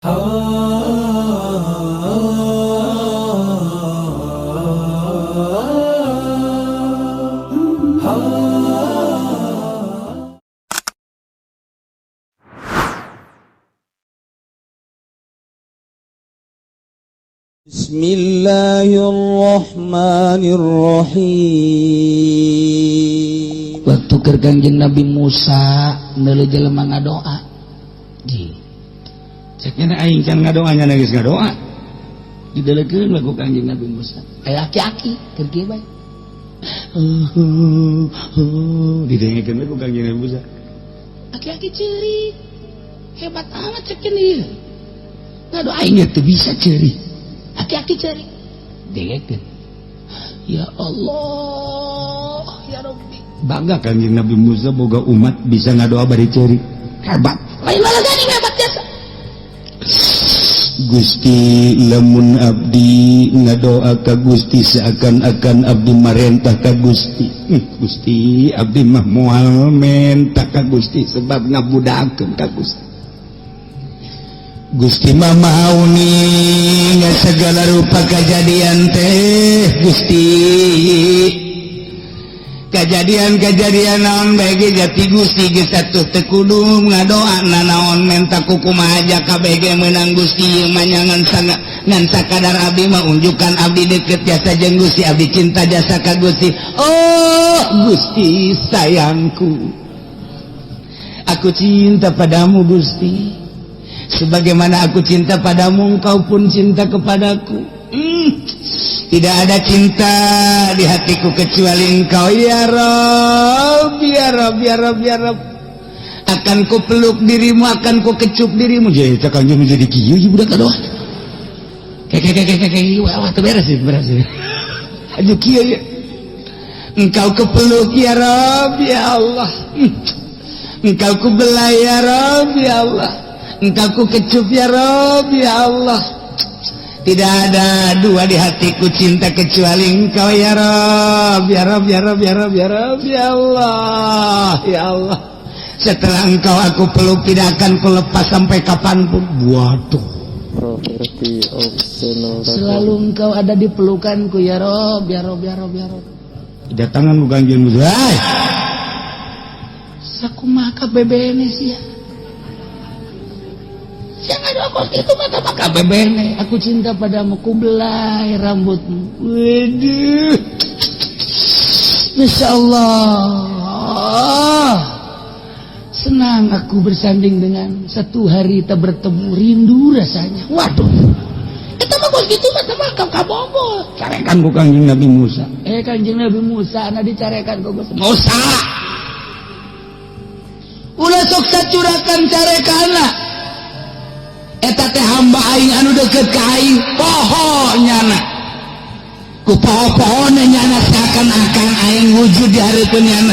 Bismillahirrahmanirrahim. Waktu keur Kangjeng Nabi Musa neuleu jelema ngadoa. Ji. Cek nya aing can ngadoa, nya geus ngadoa. Didelekeun we ku Kangjeng Nabi Musa. Aya aki-aki keur kieu bae. Didengekeun we ku Kangjeng Nabi Musa. Aki-aki ceurik. Hebat amat cek ieu. Ngadoa aing teu bisa ceurik. Aki-aki ceurik. Dengekeun. Ya Allah, ya Rabbi. Bangga Kangjeng Nabi Musa boga umat bisa ngadoa bari ceurik. Hebat. Lain malah gani hebat jasa. Gusti, lamun abdi ngadoa ka Gusti seakan-akan abdi marentah ka Gusti. Gusti, abdi mah moal menta ka Gusti sebab ngabudakeun ka Gusti. Gusti mah maha uning segala rupa kejadian teh. Gusti, kejadian-kejadian naon bae ge jati Gusti geus atuh teu kudu ngadoa nanaon menta kukumaha aja kabeh ge meunang. Gusti, ieu mah ngan ngan sakadar abdi mah unjukan abdi deket jasa jeung Gusti, abdi cinta jasa ka Gusti. Oh Gusti sayangku, aku cinta padamu Gusti, sebagaimana aku cinta padamu engkau pun cinta kepadaku. Tidak ada cinta di hatiku kecuali engkau ya Rob, ya Rob, ya Rob, ya Rob. Akan ku peluk dirimu, akan ku kecup dirimu. Jadi cek kanjeng menjadi kieu ieu budak kadoa. Kayak kayak kayak kayak wah wah teu beres sih, beres sih. Aduh, kieu ya. Engkau kepeluk ya Rob, ya Allah. Engkau ku belai ya Rob, ya Allah. Engkau ku kecup ya Rob, ya Allah. Tidak ada dua di hatiku cinta kecuali engkau ya Rob, ya Rob, ya Rob, ya Rob, ya Rob, ya Allah, ya Allah. Setelah engkau aku peluk tidak akan kulepas sampai kapanpun. Waduh. Property of Selalu engkau ada di pelukanku ya Rob, ya Rob, ya Rob, ya Rob. Datangan ku Kangjeng Musa. Hai. Sakumaha bebene sia. Siang ada kos itu mata maka bebene. Aku cinta padamu, ku belai rambutmu. Waduh. Masya Allah. Senang aku bersanding dengan satu hari kita bertemu, rindu rasanya. Waduh. Kita mah kos gitu mah mah kabogo. Carekan ku Kangjeng Nabi Musa. Eh, Kanjeng Nabi Musa na dicarekan ku Gusti. Musa. Ulah sok sacurakan carekana. Eta teh hamba aing anu deket ka aing, poho nyana. Ku poho-pohona nyana seakan-akan aing wujud di hareupeun nyana.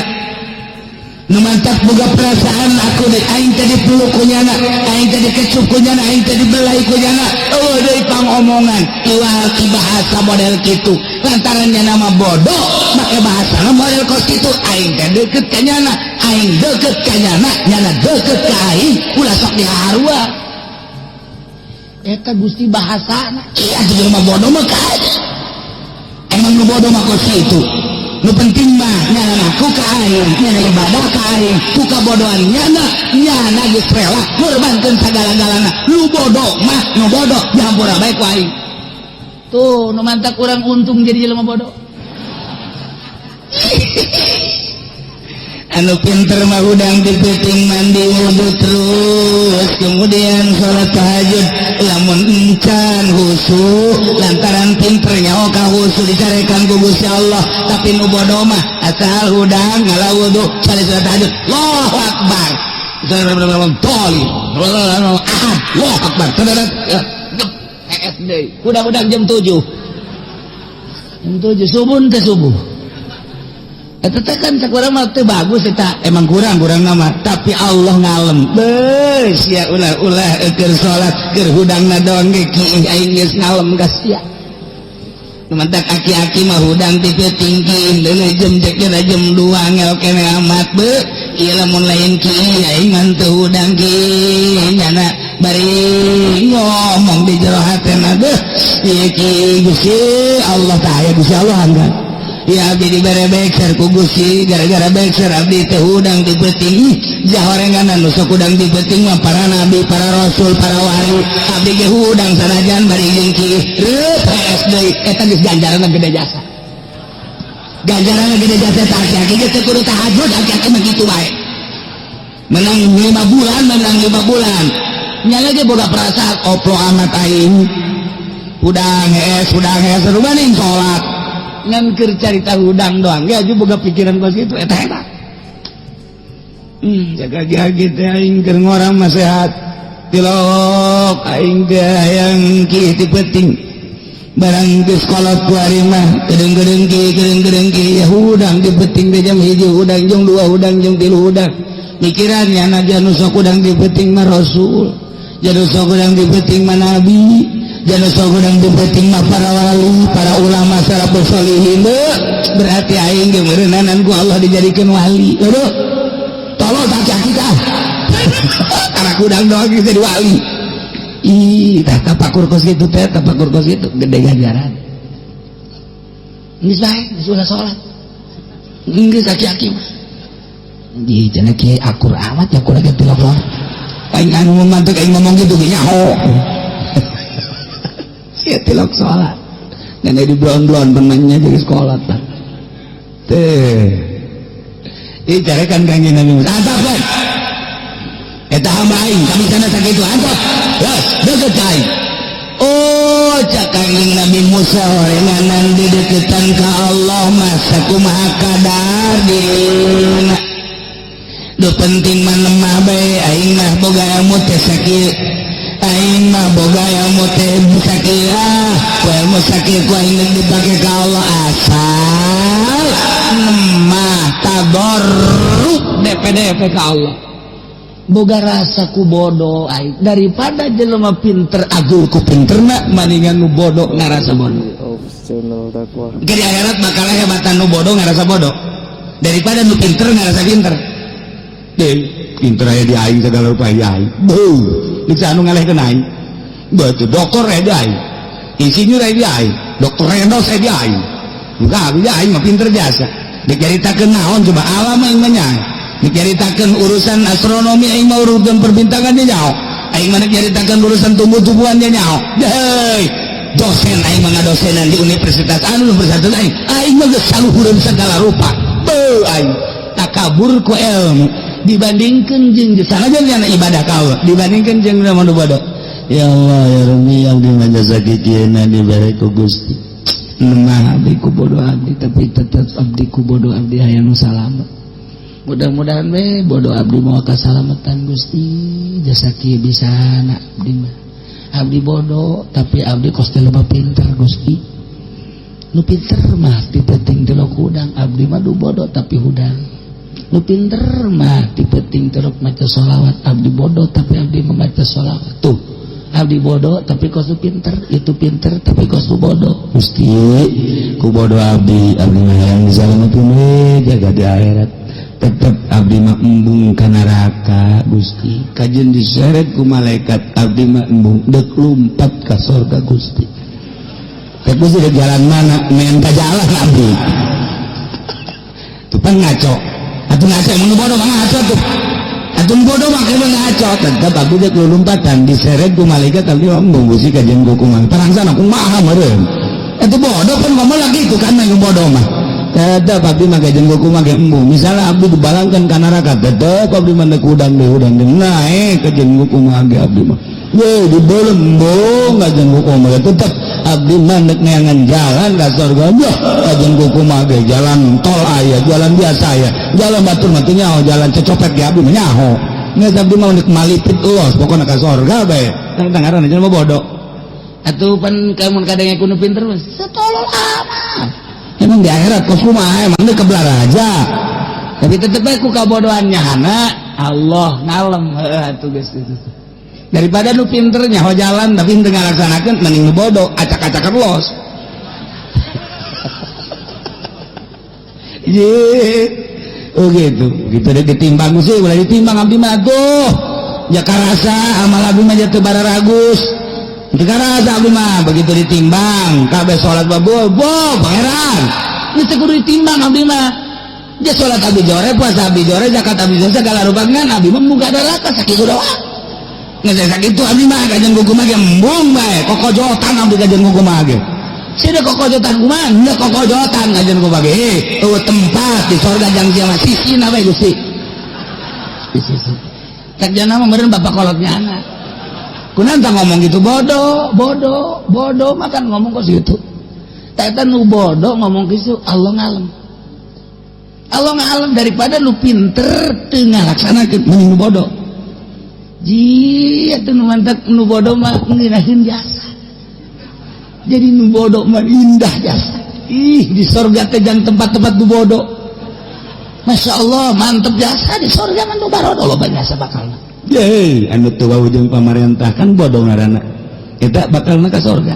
Nu mantak boga perasaan aku dek aing teh dipeluk ku nyana, aing teh dikecup ku nyana, aing teh dibelai ku nyana. Eueuh deui pangomongan iwal ti bahasa model kitu. Lantaran nyana mah bodoh, make bahasa model kos kitu. Aing teh deket ka nyana, aing deket ka nyana, nyana deket ka aing, ulah sok diharua. Eta Gusti bahasana. Iya, jadi mah bodoh mah kaje. Emang nu bodoh mah kos kitu. Nu penting mah nyana ngaku ka aing, nyana ibadah ka aing, ku kabodohan nyana, nyana geus rela ngorbankeun sagala-galana. Nu bodoh mah nu bodoh dihampura bae ku aing. Tuh, nu mantak kurang untung jadi jelema bodoh. Anu pinter mah hudang dipeuting mandi wudhu terus kemudian sholat tahajud lamun encan husu lantaran pinter nyaho ka husu dicarekan ku Gusti Allah. Tapi nu bodoh mah asal hudang ngala wudhu sali sholat tahajud, Allahu Akbar, ahad, Allahu Akbar, SD hudang-hudang jam 7, jam 7 subuh teh subuh. Eta teh kan cek urang mah teu bagus eta, emang kurang kurang nama, tapi Allah ngalem beus ya. Ulah ulah keur salat keur hudangna doang ge kiih aing geus ngalem ka sia. Nu mantak aki-aki mah hudang ti tinggi deuleu jam cek jam 2 ngel kene amat be ieu lamun lain kiih aing mah teu hudang kiih nyana. Bari ngomong di jero hatena deuh ieu ki Gusti Allah tah aya Gusti Allah enggak. Ya abdi dibere bekser ku Gusti, gara-gara bekser abdi teh hudang di peuting. Jahorengan anu sok hudang di peuting mah para nabi, para rasul, para wali. Abdi ge hudang sanajan bari jeung ki reup hees deui, eta geus ganjaran gede jasa. Ganjaran gede jasa tah aki ge teu kudu tahajud, aki-aki mah kitu bae. Menang 5 bulan, menang 5 bulan. Nya ge boga perasaan oplo amat aing. Hudang hees rumaning salat. Ngan keur carita hudang doang ge boga pikiran kos kitu eta hebat. Jaga ge teh aing keur ngorang mah sehat. Tilok aing teh hayang ki ti peuting. Barang geus kolot ku ari mah kedeung-kedeung ki kedeung-kedeung ki ya hudang di peuting teh jam 1 hudang jam 2 hudang jam 3 hudang. Mikirannya najan nu sok hudang di peuting mah rasul, janu sok hudang di peuting mah nabi, janu sok hudang di peuting mah para wali, para ulama salafus sholihin. Berarti aing ge meureunanan ku Allah dijadikeun wali. Aduh. Tolong tak aki-aki karena hudang doang geus jadi wali. Ih, tah tapakur kos kitu teh, tapakur kos kitu gede ganjaran. Geus bae, geus ulah salat. Geus aki-aki mah. Di cenah kiai akur amat ya kurang gitu loh. Aing anu mantuk aing ngomong gitu ge nyaho. Sia tilok salat. Dan di blon-blon penanya jadi sekolah tah. Teh. Ih carekan Kanjeng Nabi Musa. Antap kan. Eta hamba aing kami sana sakitu antap. Los, deket ka aing. Oh, cak Kanjeng Nabi Musa horenganan dideketan ka Allah masa kumaha kadar dirina. Du penting mah lemah bae aing mah boga ilmu teh sakieu. Aing mah boga ilmu teh sakieu ah. Ku ilmu sakieu ku aing dipake ka Allah asal lemah tadarruk DPDP ka Allah. Boga rasa ku bodoh aing daripada jelema pinter agur ku pinterna maningan nu bodoh ngarasa bodoh. Channel dakwah. Di akhirat bakal hebatan nu bodoh ngarasa bodoh daripada nu pinter ngarasa pinter. Deh, pinter aya di aing segala rupa di aing. Beuh, bisa anu ngalehkeun aing. Beuh, dokter aya di aing. Insinyur aya di aing, dokter Rendos aya di aing. Enggak, di aing mah pinter jasa. Dicaritakeun naon coba alam aing mah nyaho. Dicaritakeun urusan astronomi aing mah urusan perbintangan dia nyaho. Aing mah dicaritakeun urusan tumbuh-tumbuhan dia nyaho. Deh, dosen aing mah ngadosenan di universitas anu universitas aing. Aing mah geus saluhureun segala rupa. Beuh aing takabur ku ilmu dibandingkan jeung sanajan nyana ibadah ka Allah dibandingkan jeung nu bodoh. Ya Allah ya Rabbi abdi mah jasa kikieuna dibere ku Gusti. Lemah abdi ku bodoh abdi tapi tetep abdi ku bodoh abdi hayang nu salamet. Mudah-mudahan we bodoh abdi moal kasalamatan Gusti jasa kieu bisana abdi mah. Abdi bodoh tapi abdi kos teh loba pinter Gusti. Nu pinter mah ti peuting tilok hudang abdi mah du bodoh tapi hudang. Nu pinter mah ti peuting tilok maca sholawat abdi bodoh tapi abdi membaca sholawat. Tuh abdi bodoh tapi kos pinter, itu pinter tapi kos bodoh. Gusti ku bodoh abdi, abdi mah hayang disalametkeun we jaga di akhirat. Tetep abdi mah embung ka neraka Gusti. Kajeun diseret ku malaikat abdi mah embung deuk lumpat ka sorga Gusti. Teh Gusti di jalan mana menta jalan abdi. Tuh pan ngaco. Atuh ngaco emang nu bodoh mah ngaco tuh. Atuh bodoh mah emang ngaco tetep abdi deuk lumpatan diseret ku malaikat abdi mah embung Gusti kajeun ku kumaha. Parangsana kumaha meureun. Atuh bodoh kan ngomong lagi itu kan yang bodoh mah. Tetep abdi mah kajeun ku kumaha ge embung. Misalnya abdi dibalangkan ka neraka tetep abdi mah deuk hudang deui hudang deui naek kajeun ku kumaha ge abdi mah. Weh dibeuleum embung kajeun ku kumaha tetep abdi mah deuk neangan jalan ka surga. Wah kajeun ku kumaha ge jalan tol aya, jalan biasa aya. Jalan batur mah teu nyaho, jalan cecopet ge abdi mah nyaho. Geus abdi mah deuk malipit los pokona ka surga bae. Tang ngaranna jelema bodoh. Atuh pan kamun kadang kudu pinter mah satolol amat. Emang di akhirat kos kumaha emang deuk kebelar aja. Tapi tetep bae ku kabodohan nyahana Allah ngalem heuh atuh geus kitu. Daripada nu pinter nyaho jalan tapi henteu ngalaksanakeun mending nu bodoh acak-acakan los. Ye. Oh gitu. Gitu deh ditimbang sih, ulah ditimbang abdi mah tuh. Ja karasa amal abdi mah teu bararagus. Teu karasa abdi mah begitu ditimbang kabeh salat babu bo pangeran. Geus teu kudu ditimbang abdi mah. Ja salat abdi jore, puasa abdi jore, zakat abdi jore, segala rupa ngan abdi mah muga neraka sakitu doang. Geus sakitu abdi mah kajeun kumaha ge embung bae, kokojotan abdi kajeun kumaha ge. Sini kokojotan kumaha? Henteu kokojotan kajeun kumaha ge. Eueuh tempat di sorga jang sia mah sisina bae Gusti. Di sisi. Cek jana mah meureun bapak kolotnya anak. Kunaon tah ngomong gitu bodoh, bodoh, bodoh makan ngomong kos gitu. Tah eta nu bodoh ngomong kitu Allah ngalem. Allah ngalem daripada nu pinter teu ngalaksanakeun mending nu bodoh. Ji atuh nu mantak nu bodoh mah ngeunaheun jasa. Jadi nu bodoh mah indah jasa. Ih di sorga teh jang tempat-tempat nu bodoh. Masya Allah mantep jasa di sorga mah nu barodo loba jasa bakalna. Ye anu teu wawuh jeung pamarentah kan bodoh ngaranna. Eta bakalna ka sorga.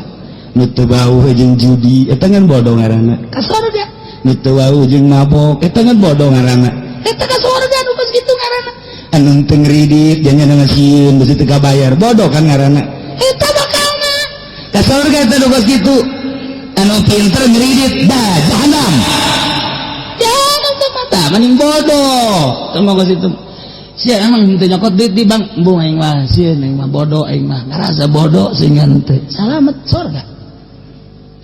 Nu teu wawuh jeung judi eta kan bodoh ngaranna. Ka sorga. Nu teu wawuh jeung mabok eta kan bodoh ngaranna. Eta ka sorga nu kos kitu ngaranna. Anu teu ngridit jangan ngasieun besi teu kabayar bodoh kan ngaranna. Eta bakalna ka sorga eta nu kos kitu. Anu pinter ngridit dah jahanam. Jahanam teh mata mending bodoh. Teu kos itu. Sia emang teu nyokot duit di bank, embung aing mah sieun aing mah bodoh aing mah ngarasa bodoh sehingga teu salamet sorga.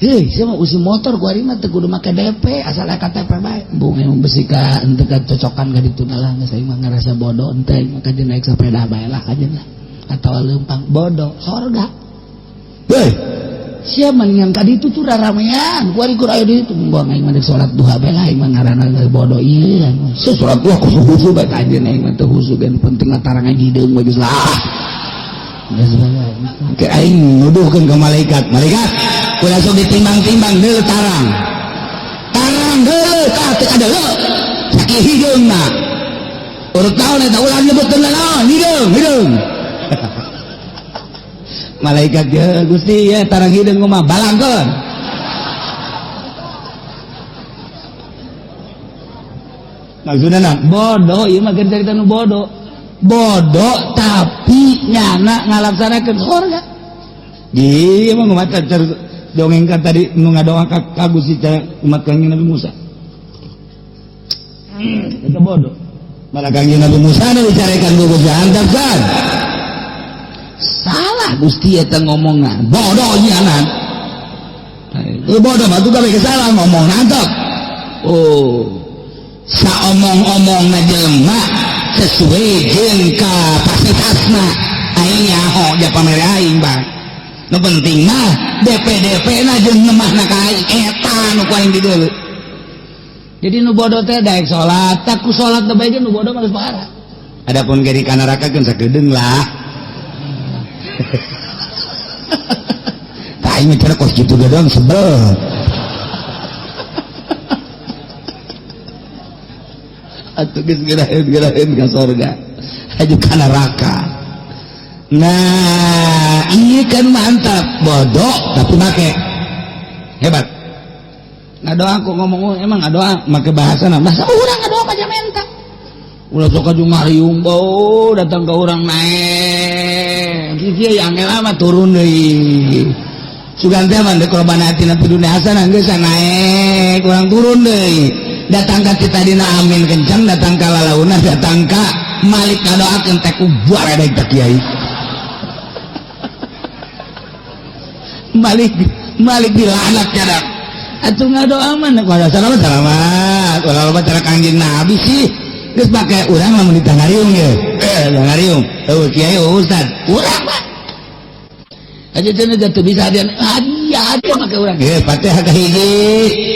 Hei, sia mah usi motor ku ari mah teu kudu make DP asal KTP bae. Embung aing besi ka henteu kacocokan ka ditu lah geus aing mah ngarasa bodoh henteu aing mah kajeun naik sepeda bae lah kajeun lah. Atawa leumpang bodoh sorga. Hei, sia mah yang ka ditu tuh raramean ku ari kur aya di ditu embung aing mah deuk salat duha bae lah aing mah ngaranna bodoh ieu. Sia salat duha kudu khusyuk bae kajeun aing mah teu khusyuk ge penting mah tarang hideung we geus lah. Geus bae. Ke aing nuduhkeun ka malaikat, malaikat ulah sok ditimbang-timbang deuleu tarang. Tarang deuleu tah teu kadeuleu. Sakieu hideungna. Urut naon eta ulah nyebutkeun naon hideung, hideung. Malaikat ya Gusti ya tarang hideung mah balangkeun. Maksudna nah, bodoh ieu mah keur carita nu bodoh. Bodoh tapi nyana ngalaksanakeun sorga. Ieu mah ngumaha dongeng kan tadi nu ngadoa ka Gusti umat Kangjeng Nabi Musa. Eta bodoh. Malah Kangjeng Nabi Musa nu dicarekan ku Gusti antap kan. Salah Gusti eta ngomongna. Bodoh nyanan. Itu bodoh mah tuh kabeh salah ngomong antap. Oh. Saomong-omongna jelema sesuai jeung kapasitasna. Aing nyaho ja pamere aing bang. Nu penting mah DP-DP na jeung ngemahna ka aing eta nu ku aing dideuleu. Jadi nu bodoh teh daek salat, tak ku salat teh bae nu bodoh mah geus parah. Adapun ge di ka neraka keun sakedeung lah. Tah aing mah kos kitu ge doang sebel. Atuh geus geraheun-geraheun ka sorga. Aju ka neraka. Nah, ini kan mantap, bodoh tapi make. Hebat. Ngadoa aku ngomong emang ngadoa make bahasa nah, masa urang ngadoa aja menta. Ulah sok aju ngariung bau datang ke urang naik. Kieu yang lama turun deui. Sugan teh mah deuk korban hati na dunia hasanah geus naik, urang turun deui. Datang ka kita dina amin kencang, datang ka lalauna, datang ka Malik ngadoakeun teh ku baredeg teh kiai. Malik Malik dilaknat cadak. Atuh ngadoa mah kudu salamat salamat. Ulah loba cara Kangjeng Nabi sih. Geus make urang lamun ditangariung ye. Tangariung. Eueuh kiai eueuh ustad. Urang mah. Aja cenah teu bisa hadiah. Hadiah hadiah make urang. Fatihah ka hiji.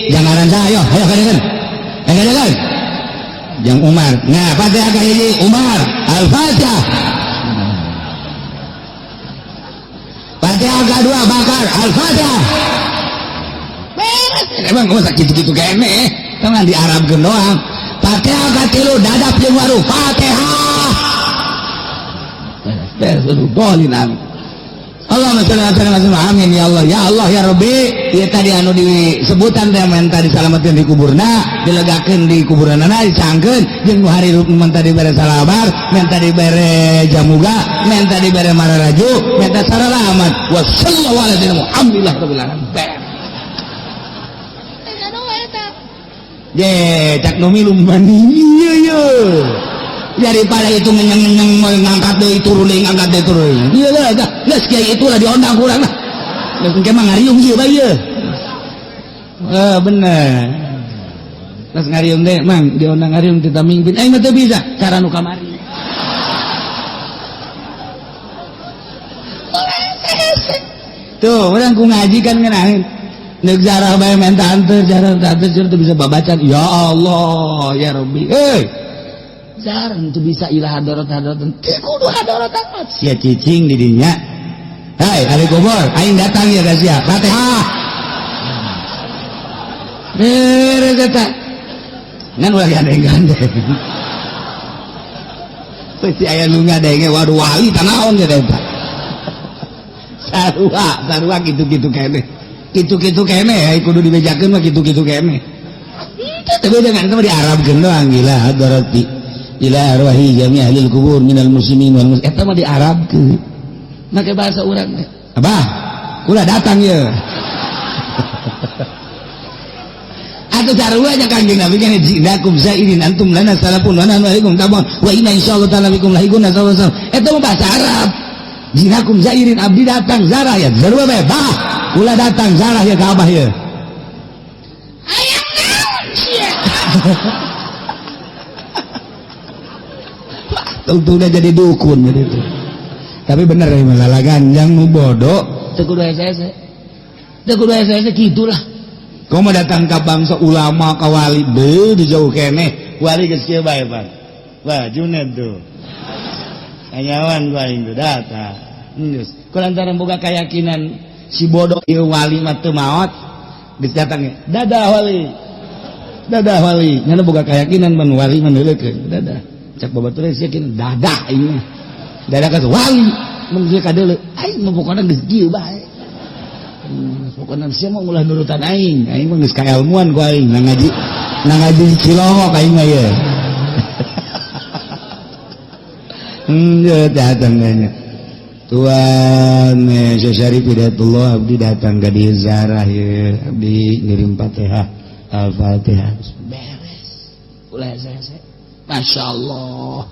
Jangaran saha ayo, ayo kadegan. Ayo kadegan. Jang Umar. Nah, Fatihah ka hiji Umar. Al-Fatihah. Fatihah kedua Bakar Al-Fatihah. Beres. Emang kamu sakit gitu kene. Kan di Arab doang. Fatihah katilu dadap jeung waru Fatihah. Beres, beres, bolin amin. Allahumma sholli ala sayyidina, amin ya Allah, ya Allah ya Rabbi. Ieu tadi anu disebutan teh menta disalametkeun di kuburna, dilegakeun di kuburanna, dicangkeun jeung nu harirup menta dibere salabar, menta dibere jamuga, menta dibere mararaju, menta saralamat. Wa sallallahu ala sayyidina Muhammad rabbil alamin. Ye, cak nu milu mani ieu ye. Daripada itu ngenyeng-ngenyeng ngangkat deui turun deui, ngangkat deui turun deui. Ieu lah dah, geus kiai itulah diondang kurang lah. Geus engke mah ngariung ieu bae ieu. Eh bener. Geus ngariung deui, Mang, diondang ngariung teu mimpin. Aing mah teu bisa cara nu kamari. Tuh, urang ku ngaji kan ngeunaheun. Neuk jarah bae menta anteur, jarah anteur teu bisa babacan. Ya Allah, ya Rabbi. Euy. Jarang tuh bisa ilah hadorot hadorot teu kudu hadorot amat. Sia cicing di dinya. Hai, ahli kubur, aing datang ya ka sia. Fatihah. Beres eta. Ngan ulah gandeng-gandeng. Pasti aya nu ngadenge, waduh wali tanaon ya eta. Sarua, sarua kitu-kitu keneh. Kitu-kitu keneh kudu dibejakeun mah kitu-kitu keneh. Teu beda kan itu mah di Arabkeun doang gila hadarati ila arwahi jami ahlil kubur minal muslimin wal muslimin. Eta mah di Arabkeun. Make bahasa urang teh. Abah, ulah datang ye. Atuh sarua nya Kangjeng Nabi kan jinakum zairin antum lana salafun wa nahnu alaikum tabun wa inna insyaallah ta'ala bikum lahiqun sallallahu alaihi wasallam. Eta mah bahasa Arab. Jinakum zairin abdi datang zarah ya sarua bae bah. Ulah datang zarah ya ka abah ye. Hayang naon sia. Tentu udah jadi dukun jadi itu. Tapi bener ya masalah ganjang nu bodoh teu kudu hese-hese. Teu kudu hese-hese kitulah. Kau mau datang ke bangsa ulama ka wali beuh di jauh keneh wali geus kieu bae Bang. Wah Junet tuh. Kanyawan gua aing tuh datang. Geus. Kulantaran boga keyakinan si bodoh ieu wali mah teu maot geus datang ge. Dadah wali. Dadah wali. Nyana boga keyakinan mun wali mah neuleukeun. Dadah. Cak babatur sia yakin dadah aing mah. Dadah ka wali mun geus kadeuleu aing mah pokona geus kieu bae. Pokona sia mah ulah nurutan aing. Aing mah geus kaelmuan ku aing nang ngaji Cilongok aing mah ye. Datang nanya. Tuan Syekh Syarif Hidayatullah abdi datang ka dieu zarah ye, abdi ngirim Fatihah, Al-Fatihah. Beres. Ulah hese-hese. Masya Allah.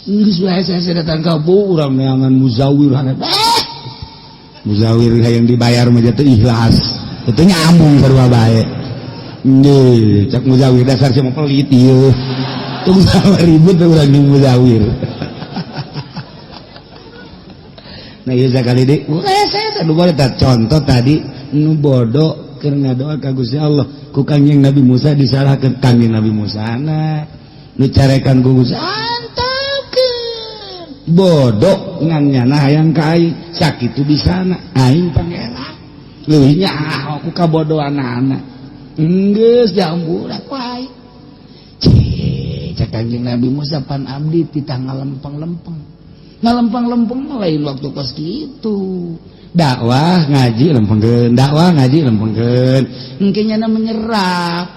Geus ulah hese-hese datang ka bu urang neangan muzawir hanep. Muzawir hayang dibayar mah teu ikhlas. Itu nyambung sarua bae. Nggih, cak muzawir dasar sia mah pelit ieu. Tong sama ribut urang jeung muzawir. Nah ieu sakali deui, saya contoh tadi nu bodoh keur ngadoa ka Gusti Allah ku Kangjeng Nabi Musa disalahkeun Kangjeng Nabi Musa na nu carekan ku Gusti antepkeun bodoh ngan nyana hayang ka aing sakitu bisana aing pangeran leuwih nyaho ku kabodohanana geus diampura ku aing. Cek Kangjeng Nabi Musa pan abdi titah ngalempeng-lempeng ngalempeng-lempeng mah lain waktu kos kitu dakwah ngaji lempengkeun dakwah ngaji lempengkeun engke nyana menyerap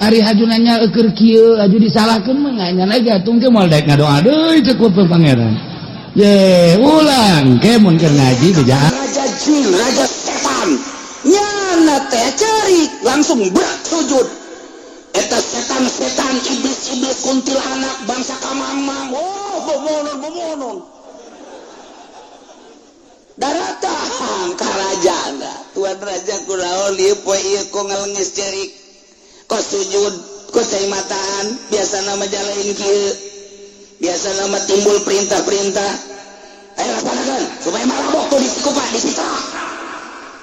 ari haju nanya eueur kieu haju disalahkeun mah nyana ge atuh engke moal daek ngadoa deui cek ku pangeran ye ulang ke mun keur ngaji bejaan raja jin raja setan nyana teh cerik langsung berak sujud eta setan-setan iblis-iblis kuntilanak bangsa kamang-mang oh bomonon bomonon daratang ka raja tuan raja kulaon ieu poe ieu ko ngalengis cerik ko sujud ko cai mataan biasa nama jalain kieu biasa nama timbul perintah-perintah ayo laksanakan supaya malabok tuh di Cikupa di Citra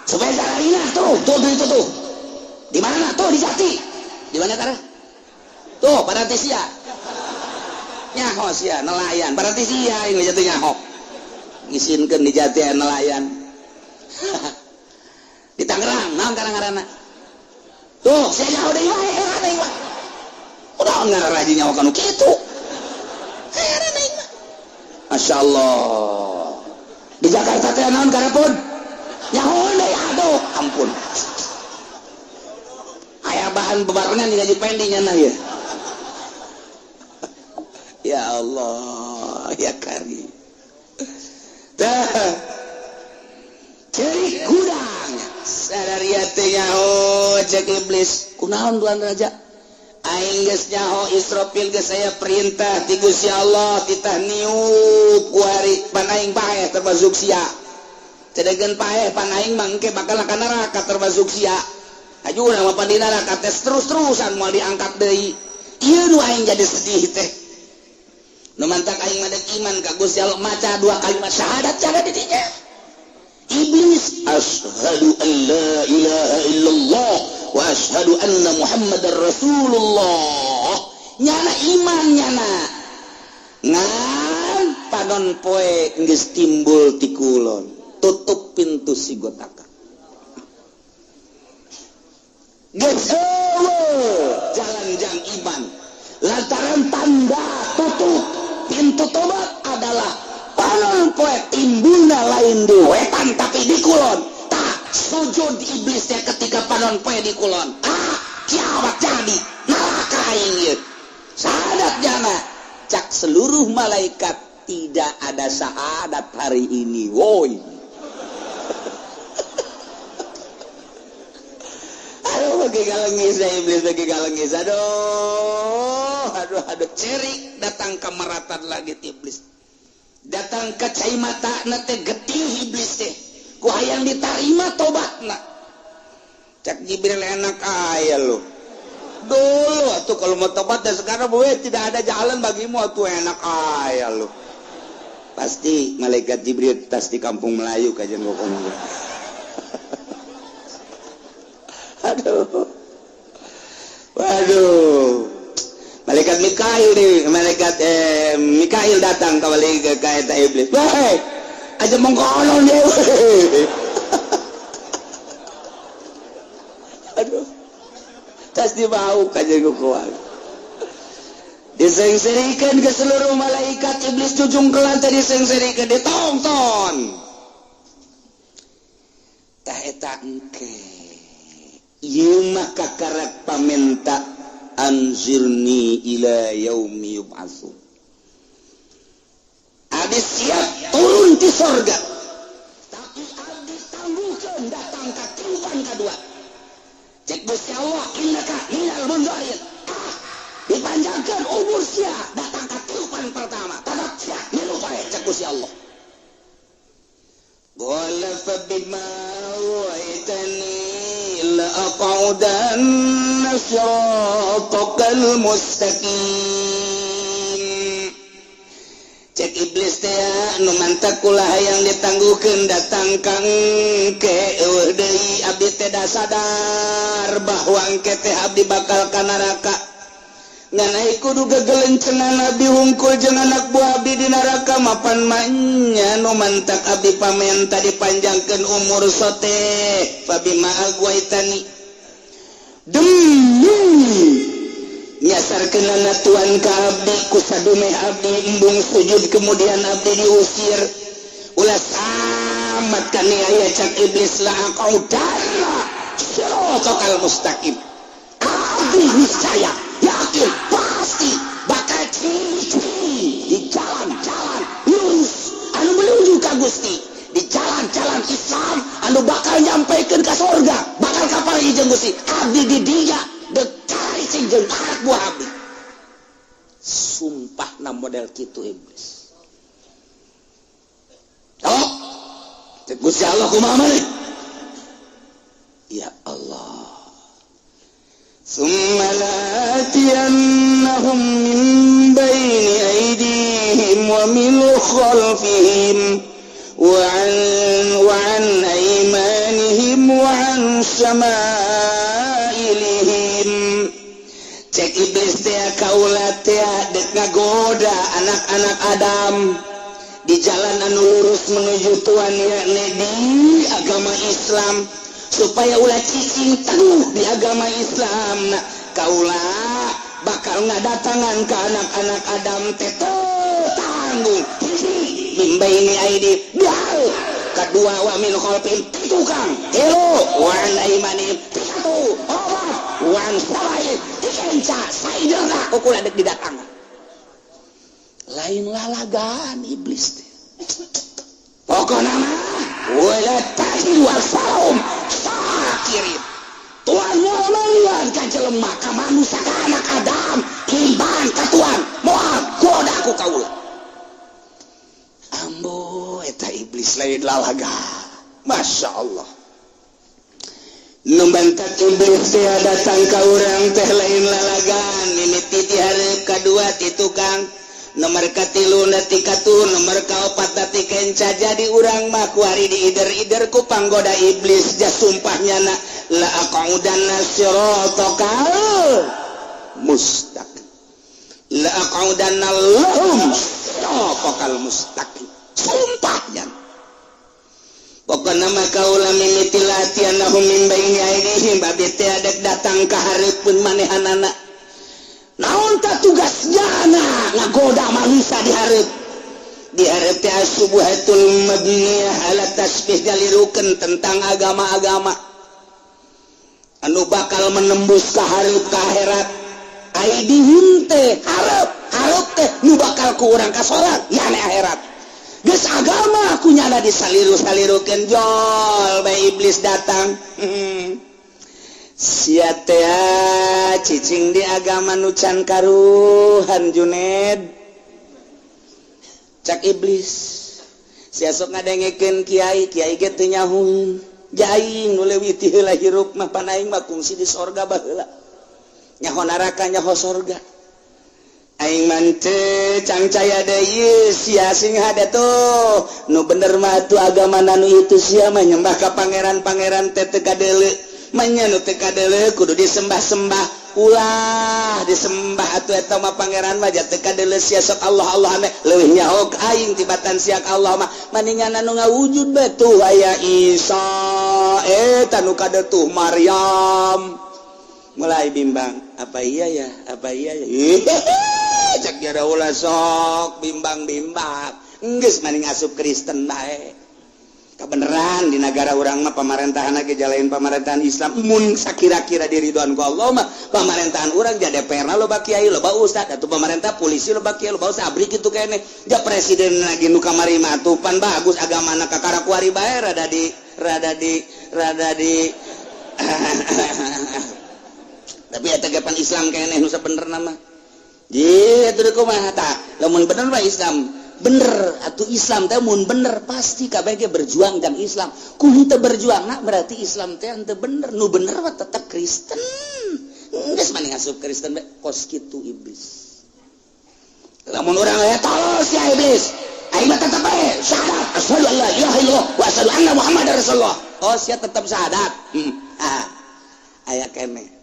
supaya Zararina tuh tuh itu tuh di mana tuh di Jati di mana tara tuh Paratisia nyaho sia nelayan Paratisia ini jatuh nyaho ngisinkeun di Jati nelayan di Tangerang naon karang-karana tuh sia nyaho deui wae heran aing mah udah ngararaji nyaho kanu kitu heran aing mah Masya Allah Di Jakarta teh naon karepun? Nyaho deui, aduh ampun. Aya bahan bebarengan di gaji pending nya ya. Ya Allah, ya Karim. Tah. Cerik hudang. Sadaria teh nyaho cek iblis. Kunaon Tuan Raja? Aing geus nyaho Israfil geus aya perintah ti Gusti Allah titah niup kuari pan aing paeh termasuk sia. Cedegeun paeh pan aing mah engke bakal ka neraka termasuk sia. Aju urang mah pan di neraka teh terus-terusan moal diangkat deui. Ieu nu aing jadi sedih teh. Nu mantak aing mah dek iman ka Gusti Allah maca dua kalimat syahadat cara di dinya. Iblis asyhadu an la ilaha illallah wa asyhadu anna Muhammadar Rasulullah. Nyana iman nyana. Ngan panon poe geus timbul ti kulon. Tutup pintu sigotaka. Geus eueuh jalan jang iman. Lantaran tanda tutup pintu tobat adalah panon poe timbulna lain di wetan tapi di kulon. Tah sujud iblisnya ketika panon poe di kulon. Ah, kiamat jadi neraka aing ieu. Syahadat jana cak seluruh malaikat tidak ada syahadat hari ini. Woi. Aduh, bagi galengis iblis bagi galengis. Aduh, aduh, aduh, cerik datang ke meratan lagi iblis. Datang ke cai mata na teh getih iblis teh. Ku hayang ditarima tobatna. Cak Jibril enak aya lu. Dulu atuh kalau mau tobat dan sekarang gue tidak ada jalan bagimu atuh enak aya lu. Pasti malaikat Jibril tas di kampung Melayu kajian ngomong. Aduh. Waduh. Malaikat Mikail nih, malaikat Mikail datang kembali ke eta iblis. Weh, aja mengkonon dia. Aduh. Tas dibau kajian kuat. Disengserikan ke seluruh malaikat iblis jujung ke lantai disengserikan ditonton. Tah eta engke. Ieu mah kakarak pamenta anzirni ila yaumi yub'atsun. Abdi siap turun di sorga. Tapi abdi tangguhkeun datang ka tiupan kadua. Cek Gusti Allah innaka minal munzirin. Dipanjangkeun umur sia datang ka tiupan pertama. Tetap sia milu bae cek Gusti Allah. Qala fa bima aghwaytani la aq'udanna siratakal mustaqim. Cek iblis teh nu mantak kula hayang ditangguhkeun datang ka engke eueuh deui abdi teh da sadar bahwa engke teh abdi bakal ka neraka. Ngan ai kudu gegelencengan abdi hungkul jeung anak buah abdi di neraka mapan manya nu mantak abdi pamenta dipanjangkeun umur sote fabima aghwaytani demi nyasarkeunana tuan ka abdi ku sadumeh abdi embung sujud kemudian abdi diusir ulah samat kaniaya cak iblis la aqaudanna siratal mustaqim. Abdi niscaya yakin pasti bakal ciri di jalan-jalan lurus anu menuju ka Gusti, di jalan-jalan Islam anu bakal nyampaikan ka sorga, bakal kapal jeung Gusti. Abdi di dia dek cari cing jeung anak buah abdi. Sumpah na model kitu iblis. Oh, cek Gusti Allah kumaha maneh? Ya Allah. ثم لآتينهم من بين أيديهم ومن خلفهم وعن أيمانهم وعن شمائلهم. Cek iblis teh kaula teh dek ngagoda anak-anak Adam di jalan anu lurus menuju Tuhan yakni di agama Islam supaya ulah cicing teguh di agama Islam. Nah, kaula bakal ngadatangan ke anak-anak Adam teh tanggung mimbaini aidi dial Kedua, wa min khalfihim tukang. Tilu, wa an aimanihim satu, opat, wa an syama'ilihim tikenca saiderna kukula dek didatang. Lain lalagaan iblis teh. Pokokna mah wala tajidu aktsarahum syakirin. Tuan moal ka jelema, ka manusia, ka anak Adam iman ka Tuhan, moal goda ku kaula. Ambo, eta iblis lain lalaga. Masya Allah. Nu mantak iblis teh datang ka urang teh lain lalagan. Mimiti ti hareup, kadua ti tukang, nomor katilu ti katuh, nomor kaopat ti kenca. Jadi urang mah kuari diider-ider ku panggoda iblis. Ja sumpahnya na, la aqudanna siratakal mustaqim, la aqudanna lahum siratakal mustaqim, sumpahnya. Pokokna mah kaula mimiti la'atiyannahum min baini aidihim, babi teh adek datang ka hareupeun manehanana. Naon ta tugasnya ngagoda manusia di hareup? Di hareup teh subuhatul mabniyah ala tasbih, nyalirukeun tentang agama-agama anu bakal menembus ka hareup, ka akhirat. Aidihim teh hareup, hareup teh nu bakal ku urang ka salat yane akhirat. Geus agama ku nyana disaliru-salirukeun, jol bae iblis datang. Sia teh cicing di agama nu can karuhan, Juned, cak iblis. Sia sok ngadengekeun kiai, kiai ge teu nyahueun. Aing nu leuwih ti heula hirup mah, pan aing mah kungsi di sorga baheula, nyaho neraka, nyaho sorga. Aing mah teu cangcaya deui. Sia sing hade tuh, nu bener mah tuh agama nanu itu. Sia mah nyembah ka pangeran-pangeran teh teu kadeuleu manya, nu teu kadeuleu kudu disembah-sembah. Ulah disembah atuh, eta mah pangeran mah teu kadeuleu. Sia sok Allah Allah ame leuwih nyaho aing tibatan sia. Allah mah maningan anu ngawujud bae tuh, aya Isa eta nu tuh Maryam. Mulai bimbang, apa iya ya, apa iya ya? Cek jara, ulah sok bimbang-bimbang, geus maning asup Kristen bae. Kebenaran di negara urang mah pemerintahan lagi jalanin pemerintahan Islam, mun sakira-kira diridoan ku Allah mah pemerintahan urang jadi DPR loba kiai, loba ustad atau pemerintah, polisi loba kiai, loba ustad, abri kitu kene. Ja presiden lagi nu kamari mah tuh pan bagus agama na, kakara kuari bae rada di rada di rada di tapi eta ge pan Islam keneh nu sabenerna mah. Ji atuh kumaha tah lamun bener mah Islam bener atau Islam teh? Mun bener pasti KBG berjuang dan Islam ku henteu berjuang nah berarti Islam teh henteu bener. Nu bener mah tetep Kristen, geus mending asup Kristen bae. Kos kitu iblis. Lamun urang aya tos ya iblis, aing mah tetep bae syahadat, asyhadu an la ilaha illallah wa asyhadu anna muhammadar rasulullah. Oh, sia tetep syahadat. Ah, aya keneh.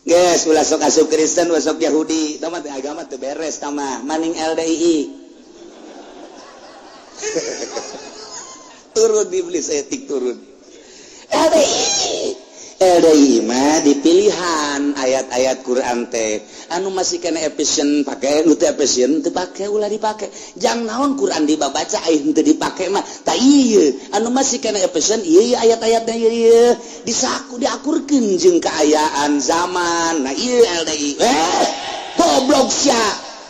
Geus ulah sok asup Kristen, ulah sok Yahudi. Tah mah teh agama teu beres tah mah, maning LDII. Turun iblis etik, turun. LDII LDI mah dipilihan ayat-ayat Quran teh anu masih kena efisien pakai, nu teu efisien teu pake, ulah dipake. Jang naon Quran dibabaca aya teu dipake mah? Ta ieu anu masih kena efisien ieu ayat-ayatnya ieu ieu disaku diakurkeun jeung kaayaan zaman. Nah, ieu LDI. Eh, goblok sia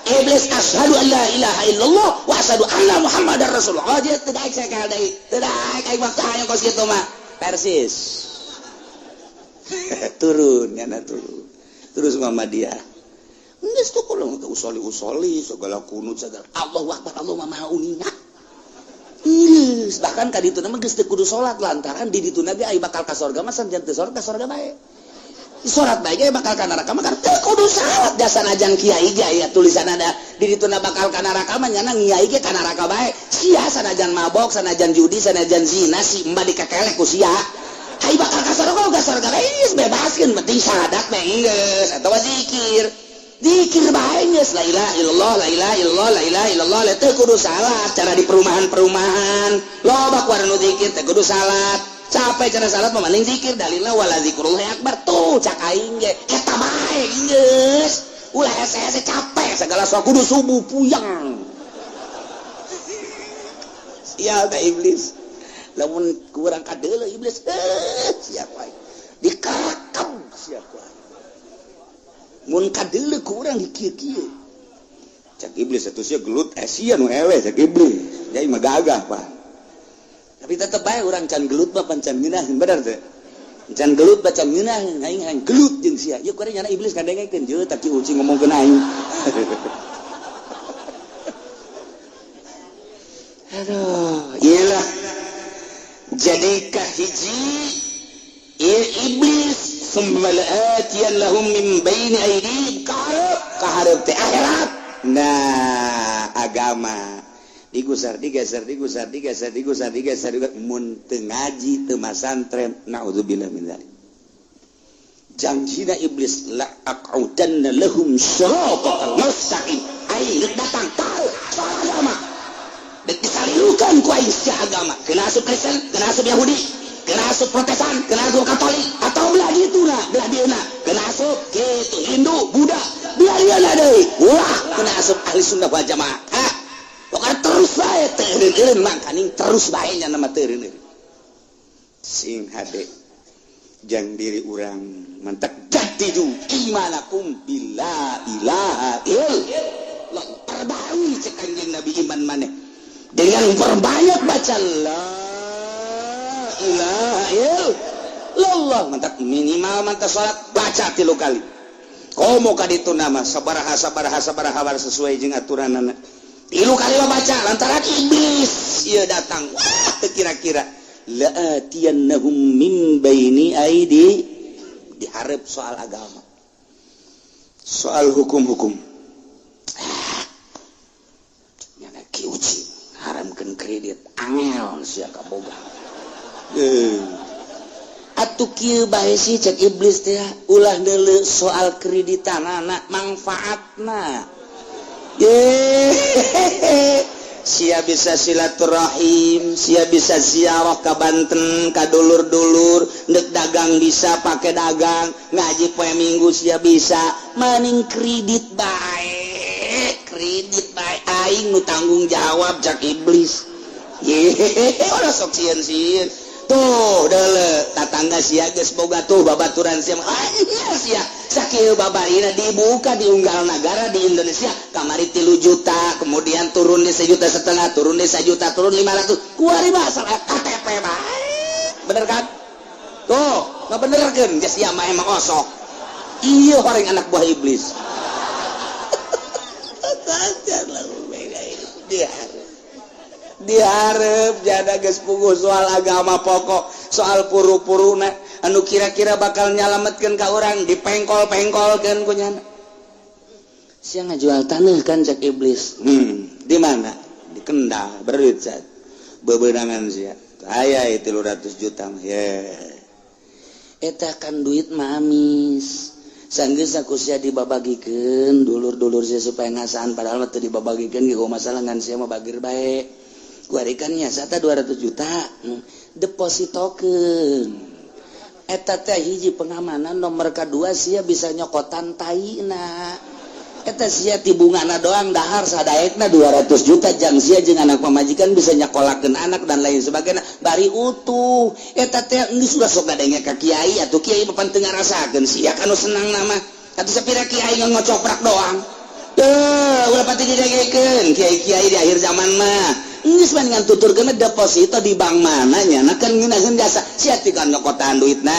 iblis, asyhadu an la ilaha illallah wa asyhadu anna muhammadar rasulullah. Oh, dia teu daek saya ka LDI, teu daek aing mah. Hayang kos kitu mah persis turun nyana, turun terus Muhammadiyah. Geus tuh kalau usoli usoli segala kunut segala Allahu akbar, Allah mah maha uninga. Geus bahkan ka ditu mah geus teu kudu salat, lantaran di ditu ge aya bakal ka sorga mah, sanajan teu salat ka sorga bae, salat bae ge bakal ka neraka mah kan teu kudu salat. Jasa najan kiai ge aya tulisan ada di ditu bakal ka neraka mah, nyana kiai ge ka neraka bae. Sia sanajan mabok, sanajan judi, sanajan zina, si emba dikekelek ku sia. Hai bakal ka sorga ka sorga bae, geus bebaskeun, penting syahadat bae geus atawa zikir. Zikir bae geus, la ilaha illallah, la ilaha illallah, la ilaha illallah, teu kudu salat. Cara di perumahan-perumahan loba ku nu zikir teu kudu salat, capek cara salat mah, mending zikir, dalilna wala zikrullahi akbar tuh. Cak aing ge eta bae geus, ulah hese-hese capek segala sok kudu subuh puyeng. Sial teh iblis. Lamun kurang kadeuleu iblis, siap wae. Dikarakam siap wae. Mun kadeuleu ku urang di kieu-kieu. Cak iblis atuh sia gelut sia nu eleh cak iblis. Jadi mah gagah, Pak. Tapi tetep bae urang can gelut mah pan can ngeunaheun, bener teh? Can gelut baca ngeunaheun, aing hayang gelut jeung sia. Ieu kuari nyana iblis kadengekeun jeuh tak ki ucing ngomongkeun aing. Aduh, iyalah. Jadi kahiji iblis summa la'atiyan lahum min baini aydihim kaharep kaharep teh akhirat. Nah, agama digusar digeser digusar digeser digusar digeser mun teu ngaji teu masantren naudzubillah min dzalik. Janjina iblis la aq'udanna lahum siratal mustaqim. Aing datang tahu soal agama. Dek disalilukan ku aing sia agama. Kena asup Kristen, kena asup Yahudi, kena asup Protestan, kena asup Katolik, atau belah ditu na, belah dieu na, kena asup kitu Hindu, Buddha, belah dieu na deui. Wah, kena asup ahli sunnah wal jamaah. Ha. Pokoknya terus bae teu eureun-eureun mangkaning terus bae nya nama teu eureun-eureun. Sing hade jang diri urang mantak jadidu imanakum bila ilaha illallah. Perbarui cek Kanjeng Nabi iman maneh dengan perbanyak baca la ilaha illallah. Mantak minimal mantak salat baca 3 kali. Komo ka ditu nama sabaraha sabaraha sabaraha sesuai jeung aturanana. 3 kali baca lantaran iblis ieu datang. Wah, teu kira-kira la'atiyannahum min baini aidi diharap soal agama. Soal hukum-hukum. Nyana ki uci haramkeun kredit angel sia kaboga. Atuh kieu bae sih cek iblis teh ulah deuleu soal kreditanana manfaatna. Sia bisa silaturahim, sia bisa ziarah ka Banten, ka dulur-dulur, ndek dagang bisa pake dagang, ngaji poe Minggu sia bisa, maning kredit bae, kredit bae aing nu tanggung jawab cak iblis. Yehehe, ulah sok sieun-sieun. Tuh deuleu tatangga sia geus boga tuh babaturan sia. Ah, sia sakieu babarina dibuka di unggal nagara di Indonesia kamari 3 juta, kemudian turun di 1,5 juta, turun di 1 juta, turun 500. Kuari mah asal KTP bae. Bener kan? Tuh, nggak bener kan? Geus sia mah emang osok. Iya orang anak buah iblis. Diharap jada geus puguh soal agama pokok, soal puru-puruna anu kira-kira bakal nyalametkeun ka urang dipengkol-pengkolkeun ku nyana. Sia ngajual taneuh kan cak iblis. Di mana? Di Kendal, berit sat. Bebenangan sia. Aya 300 juta mah. Ye. Eta kan duit mah amis. Sanggeus aku sia dibabagikeun dulur-dulur sia supaya ngasaan padahal mah teu dibabagikeun ge masalah ngan sia mah bagir bae. Kuarikannya sata 200 juta depositokeun eta teh hiji pengamanan nomor kedua sia bisa nyokotan taina eta sia ti bungana doang dahar sadaekna 200 juta jang sia jeung anak pamajikan bisa nyakolakeun anak dan lain sebagainya bari utuh eta teh geus ulah sok ngadenge ka kiai atuh kiai mah pan teu ngarasakeun sia kanu senang nama atuh sapira kiai ngocoprak doang teu ulah pati didengekeun kiai-kiai di akhir zaman mah geus mendingan tuturkeun deposito di bank mana nya kan ngeunaheun jasa sia ti kan nyokotan duitna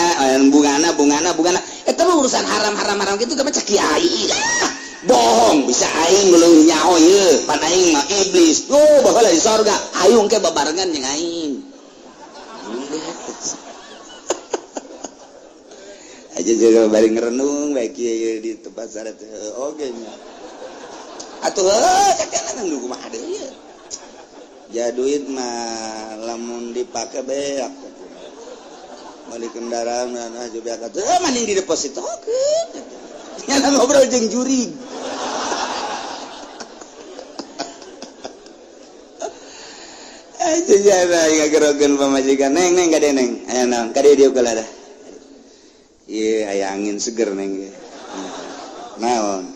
bungana bungana bungana eta mah urusan haram-haram haram kitu mah cek kiai bohong bisa aing leuwih nyaho ieu pan aing mah iblis oh baheula di sorga hayung ke babarengan jeung aing aja juga bari ngerenung bae kieu di tempat syarat oge nya atuh heuh cek kana nu kumaha deui ieu. Ja duit mah lamun dipake beak beli kendaraan nah juga beak atuh mending di depositokeun nya ngobrol jeung jurig aja jana ngagerogeun pamajikan neng neng kade neng aya naon kade dieu kalah dah ieu aya angin seger neng naon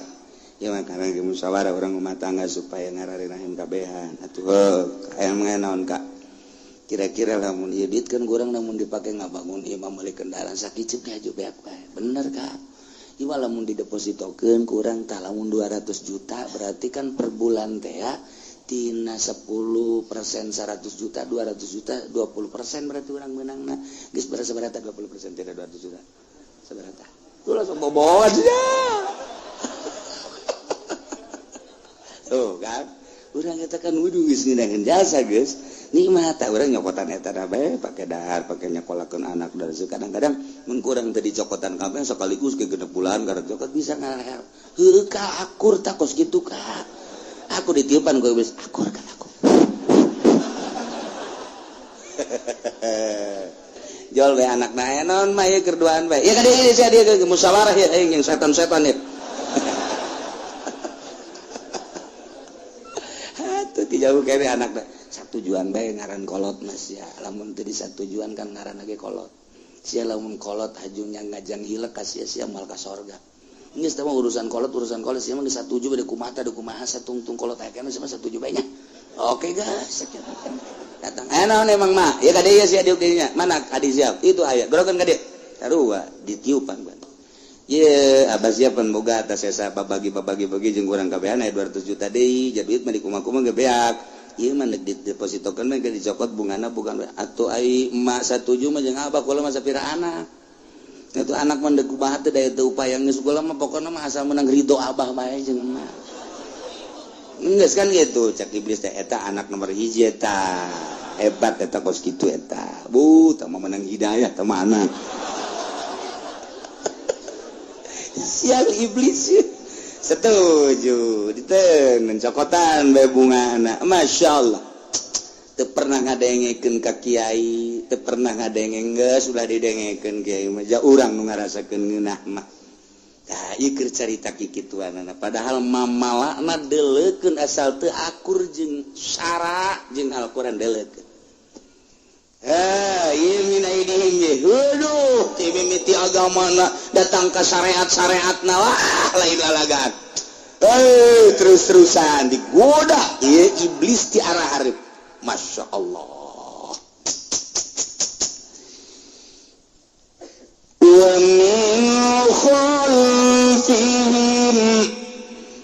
ya makanan ke musyawarah orang rumah tangga supaya ngararinahin kabehan atuh heuh aya naon kak Kira-kira lamun ieu duit kan kurang lamun dipake ngabangun ieu mah meuli kendaraan sakiceup ge aju beak bae. Bener Kak. Ieu mah lamun didepositokeun kurang tah lamun 200 juta berarti kan per bulan teh ya tina 10% 100 juta 200 juta 20% berarti urang meunangna. Geus sabaraha 20% tina 200 juta. Sabaraha? Tuh langsung boboan ya. Tuh kan. Urang eta kan wudu geus ngeunaheun jasa geus. Nikmat tah urang nyokotan eta bae pake dahar, pake nyokolakeun anak dan kadang-kadang mun kurang teu dicokotan kabeh sekaligus ke 6 bulan karek cokot bisa ngarahel. Heueuh ka akur tah kos kitu ka. Aku ditiupan ku iblis, akur ka aku. Jol bae anakna naon mah ieu keur duaan bae. Ya ka dieu sia dieu ke musyawarah ya aing jeung setan-setan ya. Atuh ti jauh kene anakna. Satujuan bae ngaran kolot mas ya lamun teu disatujuan kan ngaran lagi kolot sia lamun kolot hajunya ngajang hilek ka sia sia moal ka sorga geus teh mah urusan kolot sia mah geus satuju bade kumaha teh kumaha satungtung kolot aya kana sia mah satuju bae nya oke guys datang aya naon emang mah ieu ka dieu sia diuk dieu nya mana adi siap itu aya gorokeun ka dieu sarua ditiupan ban ye abah siapan boga atas sesa babagi-babagi jeung urang kabehan aya 200 juta deui jadi duit mah dikumaha-kumaha ge beak ieu mah deuk didepositokeun mah geus dicokot bungana bukan atuh ai emak satuju mah jeung abah kula mah sapira anak atuh anak mah deuk kumaha teh daya teu upaya geus kula mah pokona mah asal menang ridho abah bae jeung emak geus kan gitu cak iblis teh eta anak nomor hiji eta hebat eta kos kitu eta bu tah mah menang hidayah tah mah anak sial iblis setuju diten cokotan bae bungana Masya Allah teu pernah ngadengekeun ka kiai teu pernah ngadenge geus ulah didengekeun kiai mah ja urang nu ngarasakeun ngeunah mah tah ieu keur carita kikituanana padahal mamalakna deuleukeun asal teu akur jeung syara jeung Al-Qur'an deuleukeun mimiti agamana datang ke syariat-syariatna wah lain lalagan terus-terusan digoda ieu iblis ti arah hareup Masya Allah wa min khalfihim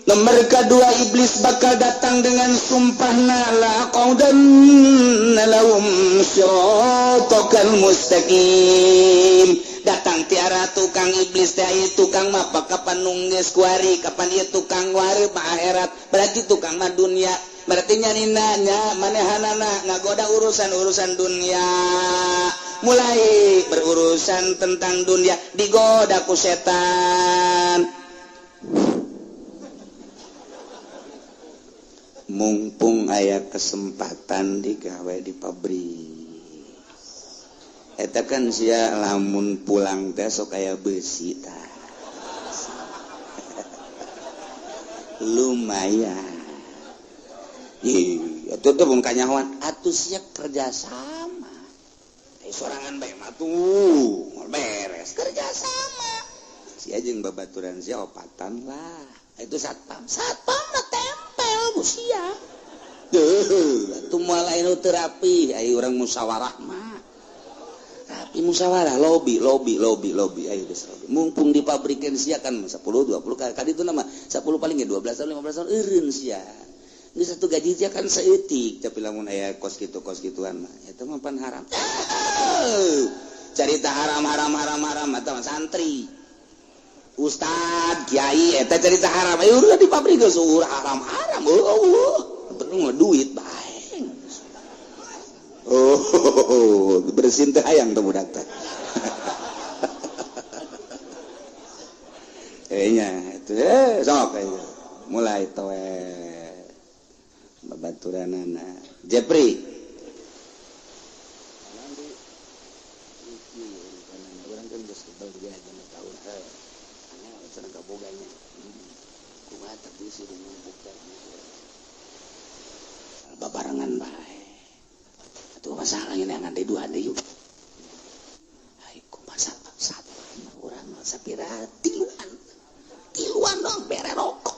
nomor kedua iblis bakal datang dengan sumpahna la qaudanna lahum siratal mustaqim datang tiara tukang iblis teh ieu tukang mah kapan nunggeus kuari kapan ieu tukang wari mah akhirat berarti tukang mah dunia berarti nyanina nya manehanana ngagoda urusan-urusan dunia mulai berurusan tentang dunia digoda ku setan mumpung aya kesempatan digawe di pabrik eta kan sia lamun pulang teh sok aya besi tah lumayan ih atuh teh mun kanyahoan atuh sia kerja sama sorangan bae mah tuh beres kerja sama sia jeung babaturan sia opatan lah itu satpam satpam mah tempel bu sia deuh atuh moal aya nu teu rapi aya urang musyawarah mah rapi musyawarah lobi lobi lobi lobi ayo geus lobi mumpung di pabrikeun sia kan 10 20 kali itu nama 10 paling ge 12 tahun 15 tahun eureun sia geus satu gaji sia kan saeutik tapi lamun aya kos kitu kos kituan mah eta mah pan haram carita haram haram haram haram atau santri ustad kiai eta carita haram ayo udah di pabrik geus haram haram eueuh penting mah duit bae oh bersin teh hayang teh budak teh nya itu sok mulai toe babaturanana Jepri urang kan geus kebal dia genep tahun aneh cenah kaboganya kumaha tapi sih numpuk teh babarengan bae atuh masalah ini ngan deui dua deui yuk ai kumaha satu urang mah sapira tiluan tiluan dong bere rokok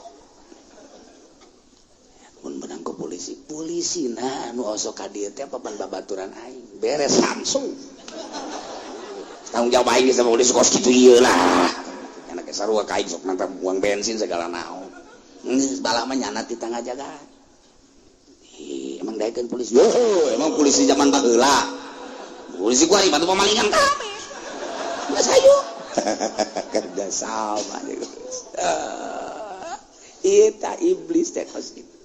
mun menang ke polisi Polisi nah anu osok ka dieu teh papan babaturan aing beres langsung. Tanggung jawab aing sama polisi kos kitu ieu lah. Enak sarua ka aing sok mantap buang bensin segala naon. Geus balah mah nyana ti tangga jaga. Emang daekeun polisi. Yo, emang polisi zaman baheula. Polisi kuari batu pemalingan kabeh. Geus hayu. Kerja sama geus. Eta iblis teh kos kitu.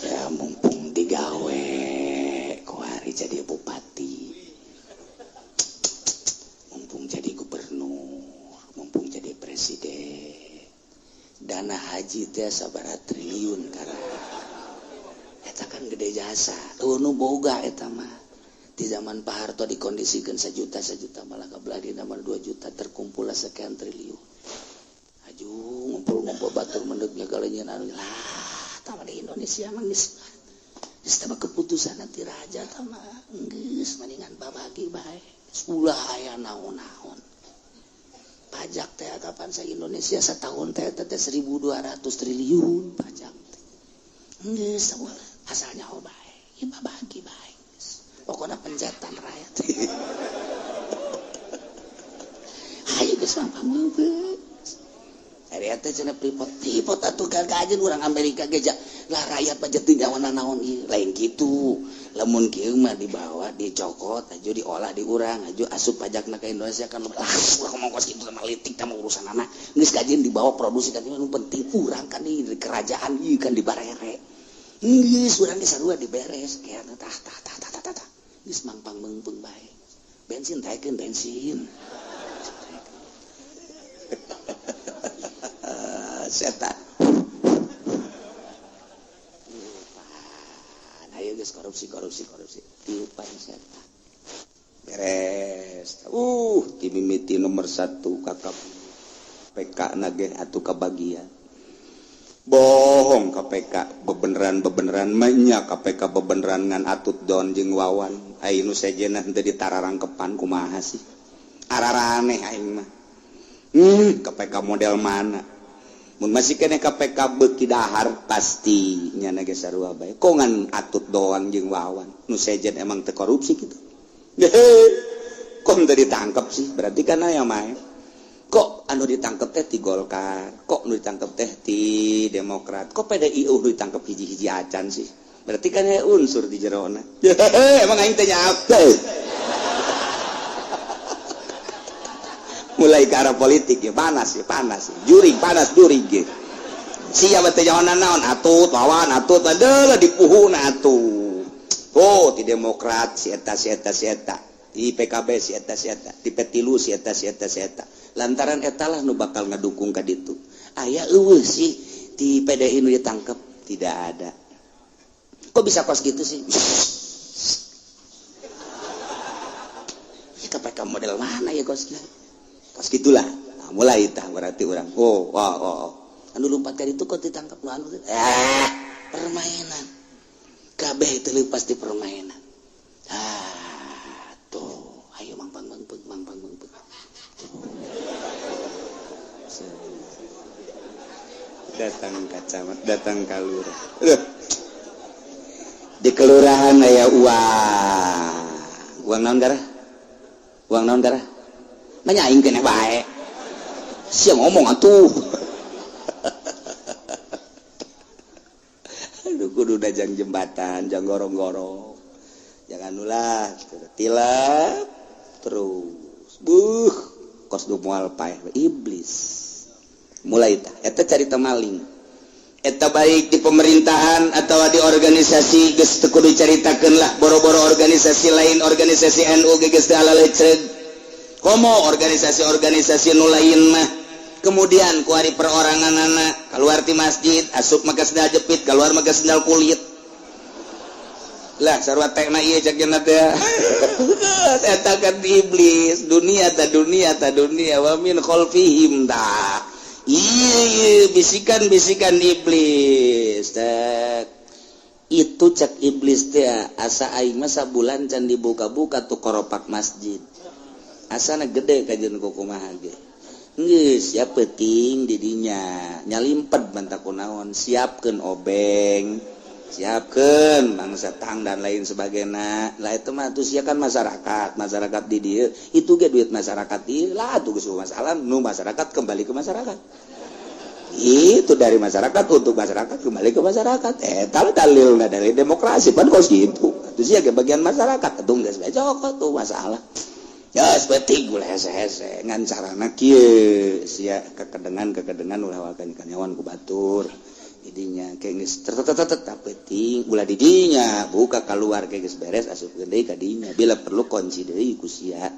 Ya mumpung digawe kuari jadi bupati, mumpung jadi gubernur, mumpung jadi presiden, dana haji teh sabaraha triliun karena eta kan gede jasa. Nu boga eta mah di zaman Pak Harto dikondisikan sejuta malah kabelah di nama 2 juta terkumpul sekian triliun. Aju ngumpul-ngumpul batur mendeknya galenyeun anu lah. Tama di Indonesia mah geus geus teh keputusan nanti raja tama geus mendingan babagi bae ulah aya naon-naon. Pajak teh kapan sa Indonesia setahun teh teh 1.200 triliun pajak teh. Geus asalnya oh bae ieu babagi bae geus. Pokona pencetan rakyat. Hayu geus mah Ari teh cenah pripot atuh gagajeun urang Amerika ge lah rakyat mah teu nyawana naon ieu lain kitu. Lamun kieu mah dibawa dicokot aju diolah di urang aju asup pajakna ka Indonesia kan lah urang ngomong kos kitu mah litik tah urusanana geus kajeun dibawa produksi kan nu penting urang kan di kerajaan ieu kan dibarere. Geus urang ge sarua diberes kieu tah tah tah tah tah tah geus mangpang meungpeung bae. Bensin taekeun bensin. Setan. Tiupan. Ayo geus korupsi tiupan setan. Beres. Timimiti nomor 1 kakap PK nage atuh kabagian. Bohong KPK bebeneran menya KPK bebeneran ngan atut don jeung Wawan. Ai nu sejenna henteu ditararangkepan kumaha sih? Araraneh aing mah. KPK model mana? Mun masih kene KPK beuki dahar pasti nyana ge sarua bae. Kok ngan atut doang jeung Wawan. Nu sejen emang teu korupsi kitu. Kok teu ditangkep sih? Berarti kan aya mah. Kok anu ditangkep teh ti Golkar, kok nu ditangkep teh ti Demokrat, kok PDI nu ditangkep hiji-hiji acan sih? Berarti kan aya unsur di jerona. Emang aing teh nyape. Mulai ke arah politik ya panas, juring panas juring gitu. Siapa teh nyawana naon atut lawan atut adalah dipuhuna atuh. Oh di Demokrat si eta di PKB si eta di P3 si eta lantaran eta lah nu bakal ngadukung ka ditu. Aya eueuh sih di PDI nu ditangkep tidak ada. Kok bisa kos gitu sih? KPK model mana ya kos gitu? Kos gitulah. Nah, mulai tah berarti orang. Oh, oh, oh. Anu lompat kali itu kok ditangkap nu anu. Permainan. Kabeh itu pasti permainan. Ah, tuh. Ayo mangpang mangpang mangpang mangpang. Datang ka camat, datang ka lurah. Di kelurahan aya uang. Uang naon garah? Uang naon garah? Nanya aing keneh bae. Sia ngomong atuh. Aduh kudu dajang jembatan, jang gorong-gorong. Jangan ulah tilap terus. Buh, kos du moal paeh iblis. Mulai tah eta carita maling. Eta baik di pemerintahan atau di organisasi geus teu kudu caritakeun lah boro-boro organisasi lain, organisasi NU ge geus teu alaleceg. Komo organisasi-organisasi nu lain mah. Kemudian kuari perorangan anak keluar ti masjid asup make sendal jepit, keluar make sendal kulit. Lah sarua tekna ieu cek cenah teh. Eta kan iblis, dunia ta dunia ta dunia wa min khalfihim ta. Iya bisikan-bisikan iblis. Tek. Itu cek iblis teh asa aing mah sabulan can dibuka-buka tuh koropak masjid. Asana gede kajian kumaha ge. Geus ya peuting didinya nyalimpet bantak kunaon, siapkeun obeng, siapkeun bangsa tang dan lain sebagainya lah. Itu mah tuh sia kan masyarakat, masyarakat di dieu itu ge duit masyarakat ieu lah tuh. Geus masalah nu masyarakat kembali ke masyarakat, itu dari masyarakat untuk masyarakat, kembali ke masyarakat. Tahu dalil dari demokrasi pan kos gitu itu sih ya bagian masyarakat tuh. Geus bae cokot tuh masalah ya seperti gula hese-hese ngan carana kieu sia kekedengan kekedengan ulah wakan kanyawan ku batur didinya kayak geus tetep penting ulah didinya buka keluar kayak geus beres, asupkeun deui ka dinya, bila perlu kunci deui ku sia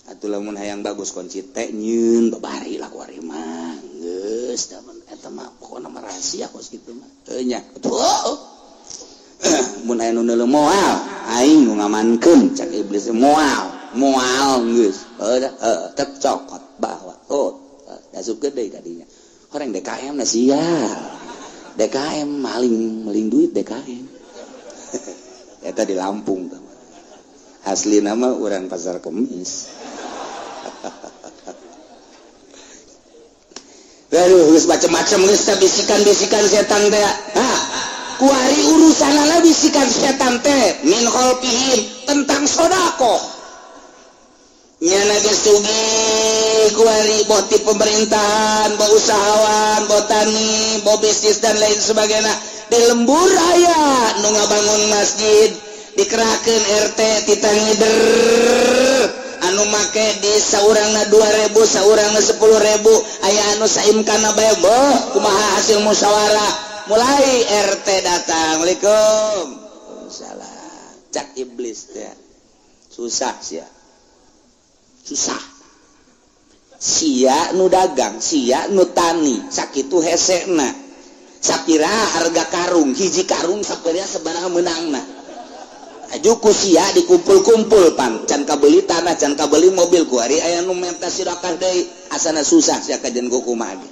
atuh. Lamun hayang bagus kunci teh nyieun babari lah ku ari mah geus da eta mah pokona mah rahasia kos kitu mah. Heuh nya atuh, mun aya nu neuleuh moal aing nu ngamankeun, cak iblis. Moal moal geus heuh heuh cokot bahwa oh asupkeun deui ka dinya. Orang DKM na sial, DKM maling, maling duit DKM eta di Lampung tuh. Asli nama orang Pasar Kemis. Aduh, geus macem-macem geus bisikan-bisikan setan teh. Hah, kuari urusanana bisikan setan teh min khalfihim tentang sodakoh. Nyana geus sugih kuari, boh ti pemerintahan, boh usahawan, boh tani, boh bisnis dan lain sebagainya. Di lembur aya nu ngabangun masjid, dikerahkeun RT titah ngider anu make di saurangna 2000, saurangna 10.000, aya anu saimkana bae. Boh kumaha hasil musyawarah, mulai RT datang, "Assalamualaikum." "Salah," cak iblis teh, "susah sia, susah sia nu dagang, sia nu tani, sakitu hesena, sapira harga karung, hiji karung sapira sabaraha meunangna. Aju ku sia dikumpul-kumpul pan can kabeli tanah, can kabeli mobil." Ku ari aya nu menta sedekah deui, asana susah sia kajen kumaha ge.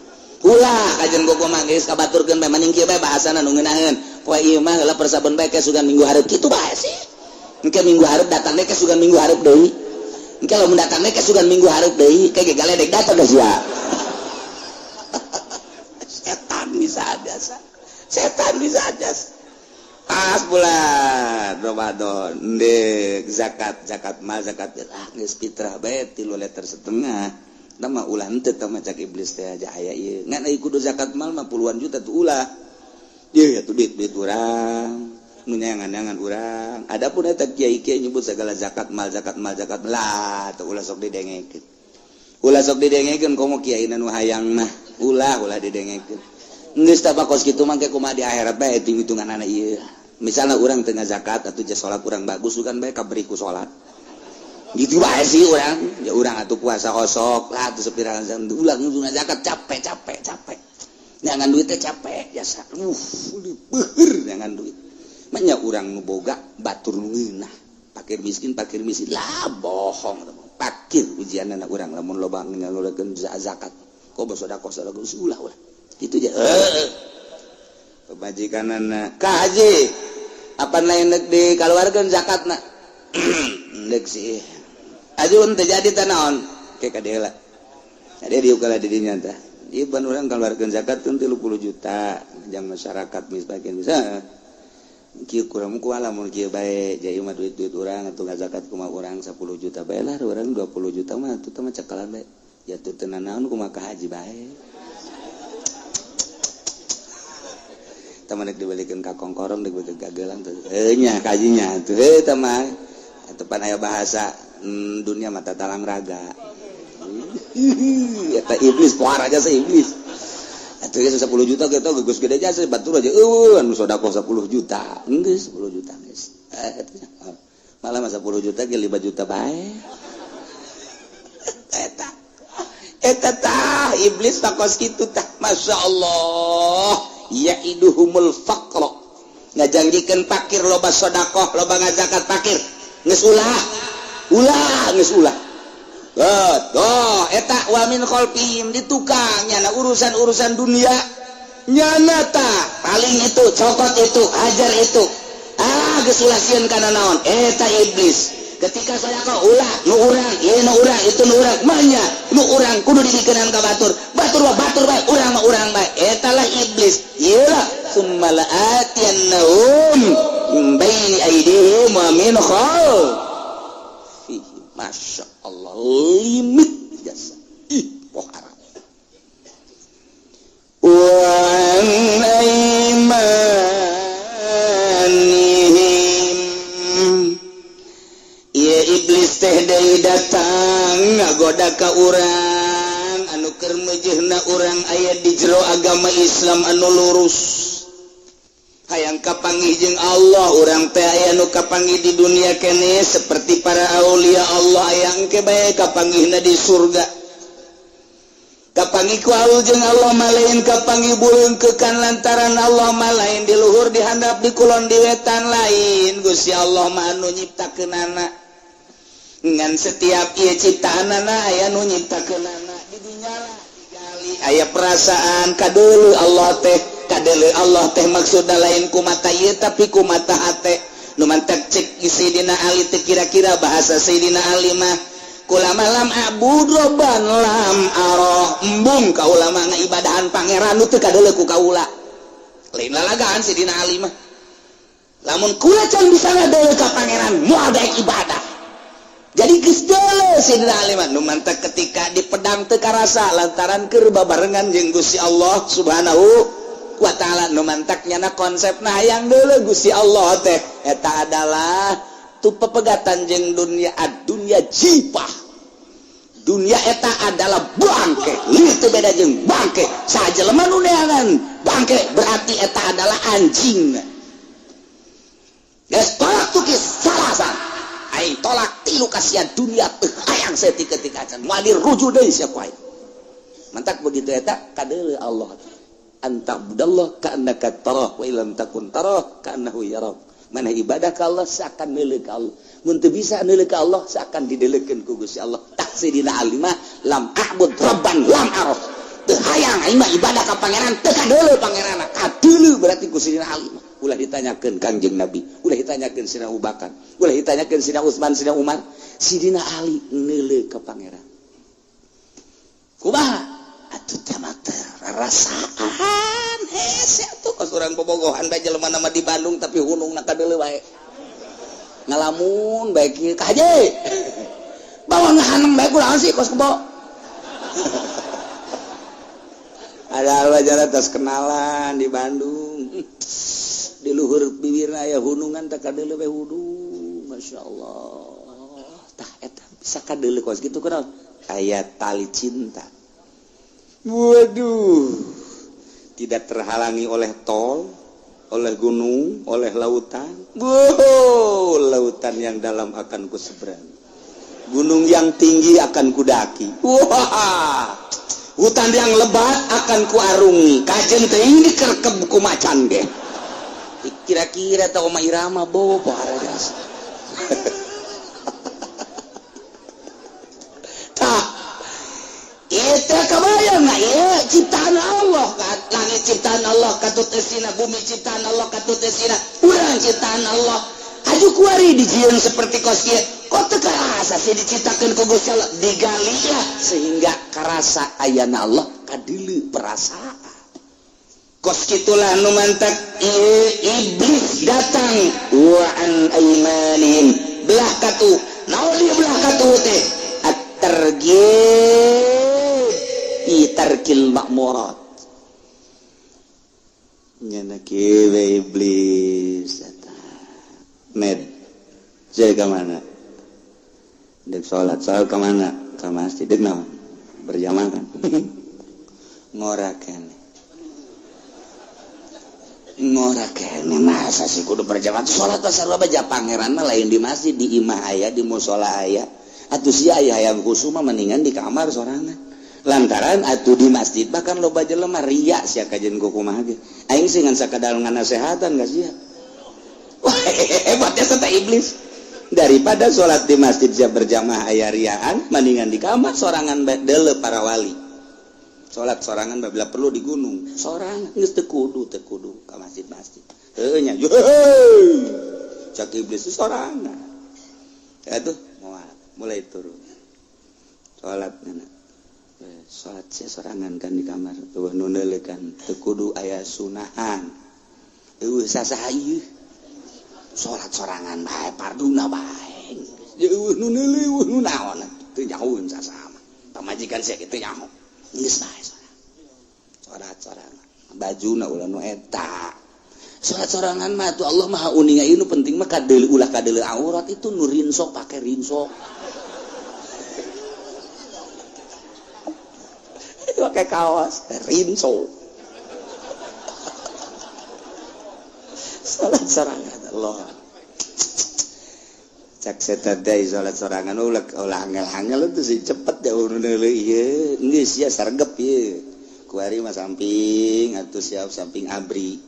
Ulah kajen kumaha geus kabaturkeun bae, mending kieu bae bahasana nu ngeunaheun. Poe ieu mah heula persaben bae ke sugan minggu hareup, kitu bae sih. Engke minggu hareup datang deui, ke sugan minggu hareup deui. Engke lamun datang deui ke sugan minggu hareup deui, ke ge galedek datang ke sia. Setan bisa aja, setan bisa aja. Pas bulan Ramadan ndek zakat, zakat mal, zakat, ah geus fitrah bae 3,5 liter nama ulah henteu tah mah, cak iblis teh aja. Aya ieu ngan ai kudu zakat mal mah puluhan juta tuh ulah. Ieu ya tuh duit-duit urang nu nyangan-nyangan urang. Adapun eta kiai-kiai nyebut segala zakat mal, zakat mal, zakat lah tuh ulah sok didengekeun, ulah sok didengekeun. Komo kiai nu hayang mah ulah, ulah didengekeun. Geus tah kos kitu mah kumaha di akhirat bae hitung-hitungan anak ieu. Misalnya orang tengah zakat atau jas sholat kurang bagus kan bae kaberi ku sholat gitu bae sih orang ya. Urang atuh puasa osok lah tuh sepira ulah ngundung zakat, capek capek capek jangan duitnya, capek jasa beuheur jangan duit. Manya urang nu boga batur nu ngeunah, pakir miskin, pakir miskin lah, bohong pakir ujian anak urang lamun loba ngalolekeun zakat kok sedekah, sedekah ulah, ulah gitu aja. Pemajikan anak ka haji apa lain dek dikeluarkan zakat na dek sih ajun terjadi tanaon kayak kadela ada diukala dirinya tah. Ieu ban urang keluarkan zakat kan 30 juta jang masyarakat miskin bisa kieu kurang ku lamun kieu bae jadi mah duit-duit urang atuh ngazakat kumaha urang 10 juta bae lah, urang 20 juta mah atuh mah cekalan bae ya tuh teu nanaon kumaha ka haji bae. Teman dibalikin ka kongkorong, dibalikin ka gelang tuh nya kajinya tuh heuh mah tepan aya bahasa dunia mata talang raga eta iblis poar aja sih iblis atuh geus 10 juta gitu geus gede jasa batur aja eueuh anu sedekah 10 juta geus 10 juta geus malah mah 10 juta ge 5 juta bae. Eta eta tah iblis kos kitu tah. Masya Allah, yaiduhumul faqra ngajanjikeun pakir, loba sedekah, loba ngazakat pakir geus ulah, ulah geus ulah. Oh, eta wa min khalfihim di tukang nyana urusan-urusan dunia nyana tah paling itu cokot itu hajar itu ah geus ulah sieun kana naon eta iblis. Ketika sedekah ulah nu urang, ieu nu urang, itu nu urang, manya nu urang kudu dibikeun ka batur. Batur mah batur bae, urang mah urang bae. Eta lah iblis. Ieu lah summa la'atiyannahum min baini aydihim wa min khalfihim. Masya Allah, limit jasa. Ih, poh haram. Wa an aimanihim. Ieu iblis teh deui datang ngagoda ka urang anu keur meujeuhna urang aya di jero agama Islam anu lurus. Hayang kapanggih jeung Allah, urang teh aya nu kapanggih di dunia kene seperti para aulia Allah, aya engke bae kapanggihna di surga. Kapanggih ku jeung Allah mah lain kapanggih buleungkeukan lantaran Allah mah lain di luhur, di handap, di kulon, di wetan, lain. Gusti Allah mah anu nyiptakeunana. Ngan setiap ieu ciptaanana aya nu nyiptakeunana. Di dinya lah digali aya perasaan kadeuleu Allah teh. Kadeuleu Allah teh maksudna lain ku mata ieu tapi ku mata hate. Nu mantak cek Sayyidina Ali teh, kira-kira bahasa Sayyidina Ali mah, kulama lam a'bud robban lam aroh. Embung kaula mah ngaibadahan pangeran nu teu kadeuleu ku kaula. Lain lalagaan Sayyidina Ali mah, lamun kula can bisa ngadeuleu ka pangeran, moal daek ibadah. Jadi geus deuleu Sayyidina Ali mah. Nu mantak ketika di pedang teu karasa lantaran keur babarengan jeung Gusti Allah Subhanahu wa Ta'ala. Nu mantak nyana konsepna hayang deuleu Gusti Allah teh eta adalah tu pepegatan jeung dunia. Ad-dunya jipah, dunia eta adalah bangke, lieur teu beda jeung bangke. Sajelema nu neangan bangke berarti eta adalah anjing. Geus tolak tukis salasan, aing tolak tilu kasihan dunia, teu hayang saeutik ketika acan moal dirujuk deui sia ku aing. Mantak begitu eta kadeuleu Allah, anta budallah ka'annaka tarah wa illam takun tarah ka'annahu yarak. Mana ibadah ka Allah seakan neuleuh ka Allah, mun teu bisa neuleuh ka Allah seakan dideulekeun ku Gusti Allah. Tak Sayyidina Ali mah lam a'bud rabban lam araf, teu hayang aing mah ibadah ka pangeran teu kadeuleu pangeranna. Kadeuleu berarti ku Sayyidina Ali mah ulah ditanyakeun Kangjeng Nabi, ulah ditanyakeun Sayyidina Abu Bakar, ulah ditanyakeun Sayyidina Utsman, Sayyidina Umar. Sayyidina Ali neuleuh ka pangeran kumaha atuh teh mah rasaan hese atuh. Kos urang bobogohan bae jelema nama di Bandung tapi hunungna kadeuleu bae, ngalamun bae kieu ka haji bawa ngahaneng bae kunaon sih kos kebo. Ada wajar atas kenalan di Bandung, di luhur bibirna aya hunungan tak kadeuleu bae hudung. Masya Allah, tah eta bisa kadeuleu kos kitu kunaon aya tali cinta. Waduh, tidak terhalangi oleh tol, oleh gunung, oleh lautan. Wow, lautan yang dalam akan ku seberang, gunung yang tinggi akan kudaki. Wah, hutan yang lebat akan kuarungi. Kajen teh dikerkeb ku macan ge. Kira-kira tau Oma Irama bawa pohara jasa. Tah, itu kebayang nggak ya ciptaan Allah, langit ciptaan Allah katut esina, bumi ciptaan Allah katut esina, urang ciptaan Allah. Haju kuari dijieun seperti kos kieu, kok teu karasa sih diciptakeun ku Gusti Allah? Digali lah sehingga karasa ayana Allah, kadeuleu perasaan. Kos kitulah nu mantak iblis datang wa an aimanihim, belah katu. Naon ieu belah katu teh? At-targhib fi tarkil ma'murat. Nyana kieu iblis eta med saya ke mana dek salat, salat ke mana, ke masjid, dek naon, berjamaah kan. Ngora kene, ngora kene, masa sih kudu berjamaah salat pasar baja pangeran mah lain di masjid, di imah aya, di musola aya. Atuh sia aya hayang khusyuk mah mendingan di kamar sorangan, lantaran atuh di masjid bahkan loba jelema ria sia kajen ku kumaha ge. Aing sih ngan sakadar nganasehatan ka sia. Wah, hebatnya serta iblis. Daripada sholat di masjid sia berjamaah aya riaan, mendingan di kamar sorangan deuleu para wali. Salat sorangan bila perlu di gunung sorangan, geus teu kudu, teu kudu ka masjid-masjid. Heuh nya, cak iblis sorangan. Aduh, moal mulai turun. Salat nana. Salat sia sorangan kan di kamar. Tuh nu neuleukan teu kudu aya sunahan. Eueuh sasaha ieu. Salat sorangan bae parduna bae. Eueuh nu neuleuh eueuh nu naon teu nyahoeun sasaha mah. Pamajikan sia kitu nyaho. Geus bae salat. Salat sorangan. Bajuna ulah nu eta. Salat sorangan mah tuh Allah Maha uninga ieu nu penting mah kadeuleu ulah kadeuleu aurat itu nu rinsok pake rinsok. Pakai kaos rinso. Salat sorangan Allah. Cak setan teh salat sorangan ulah ulah angel-angel itu sih cepet ya nu neuleuh ieu. Geus sia sargep ieu. Kuari mah samping atuh siap samping abri.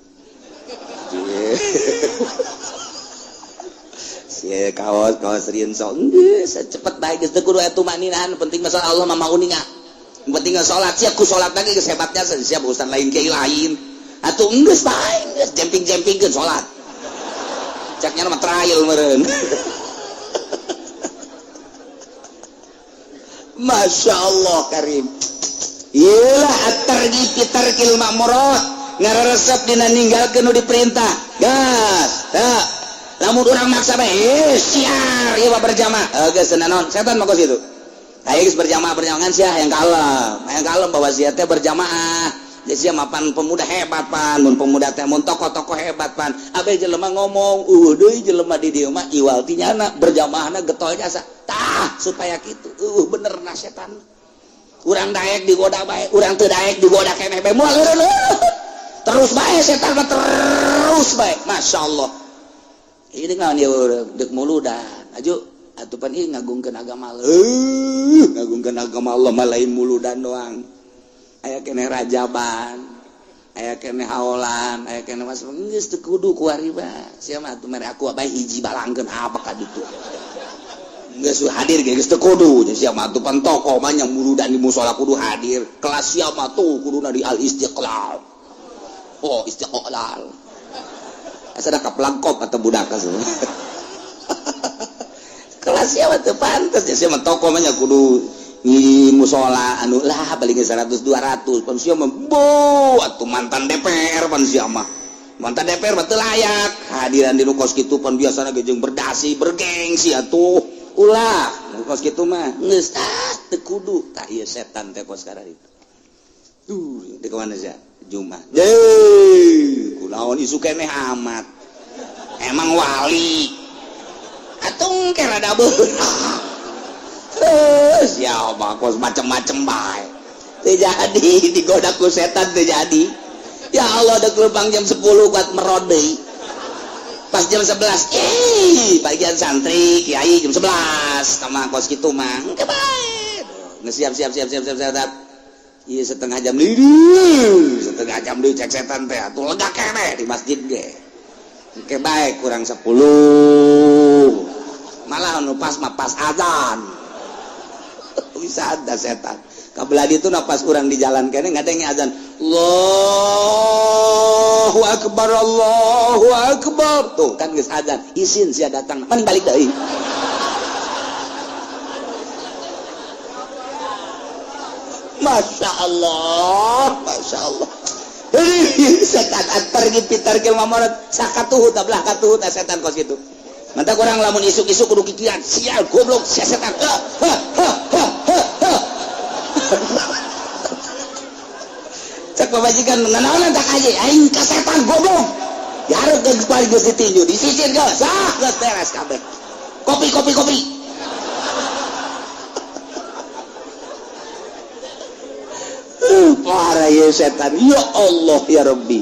Sia kaos kaos rinso geus cepet bae geus teu kudu atuh maninaan penting masalah Allah mah uninga. Penting salat siap ku salat lagi geus hebatnya siap urusan lain kiai lain. Atuh geus bae geus jemping-jempingkeun salat. Caknya mah trial meureun. Masya Allah karim. Iyalah at-targhib fi tarkil ma'murat. Ngaresep dina ninggalkeun nu diperintah. Gas, teu. Lamun urang maksa bae, siar ieu berjamaah. Geus naon setan mah kos kitu. Ayo geus berjamaah berjamaah sia yang kalem. Yang kalem bahwa sia teh berjamaah. Jadi sia mapan pemuda hebat pan, mun pemuda teh mun tokoh-tokoh hebat pan. Abe jelema ngomong, deui jelema di dieu mah iwal ti nyana berjamaahna getol jasa. Tah supaya kitu. Bener na setan. Urang daek digoda bae, urang teu daek digoda keneh bae. Moal eureun. Terus bae setan mah terus bae. Masyaallah. Ini naon ieu deuk muludan. Aju atuh pan ieu ngagungkeun agama Allah. Ngagungkeun agama Allah mah lain muludan doang. Aya keneh rajaban, aya keneh haolan, aya keneh mas geus teu kudu kuari bae. Sia mah atuh mere aku bae hiji balangkeun apa ka ditu. Geus hadir ge geus teu kudu. Sia mah atuh pan tokoh mah nya muludan di musala kudu hadir. Kelas sia mah tuh kuduna di Al Istiqlal. Oh, Istiqlal. Asa da kaplangkop atau budak semua. Kelas sia mah teu pantes sia mah tokoh mah nya kudu di musola anu lah paling 100 200 pan sia mah bo atuh mantan DPR pan sia mah. Mantan DPR mah teu layak hadiran di nu kos kitu pan biasana ge jeung berdasi bergengsi atuh. Ulah nu kos kitu mah geus ah teu kudu tah ieu setan teh kos kararitu. Duh di mana sia? Jumat. Deui kunaon isu keneh amat. Emang wali. Atung ke rada beurang. Siapa kos macem-macem bae. Teu jadi digoda ku setan teu jadi. Ya Allah dek leumpang jam 10 kuat merod deui. Pas jam 11, bagian santri kiai jam 11 sama kos kitu mah. Engke bae. Geus siap siap siap siap siap siap. Ieu setengah jam deui. Setengah jam deui cek setan teh atuh lega keneh di masjid ge. Engke bae kurang 10. Malah nu pas mah pas azan. Bisa ada setan. Kabelah ditu na pas urang di jalan kene ngadenge azan. Allahu akbar Allahu akbar. Tuh kan geus azan. Isin sia datang. Mending balik deui. Masya Allah, Masya Allah. Setan pergi pitar ke mamorat sakatuhu tablah katuhu ta setan kos kitu. Mantap orang lamun isuk-isuk kudu kikian, sial goblok sia setan. Ha ha ha ha ha. Cek pamajikan nanaonan tak aja aing ka setan goblok. Jaruk geus balik geus ditinju, disisir geus. Sah geus beres kabeh. Kopi kopi kopi. Parah ya setan. Ya Allah ya Rabbi.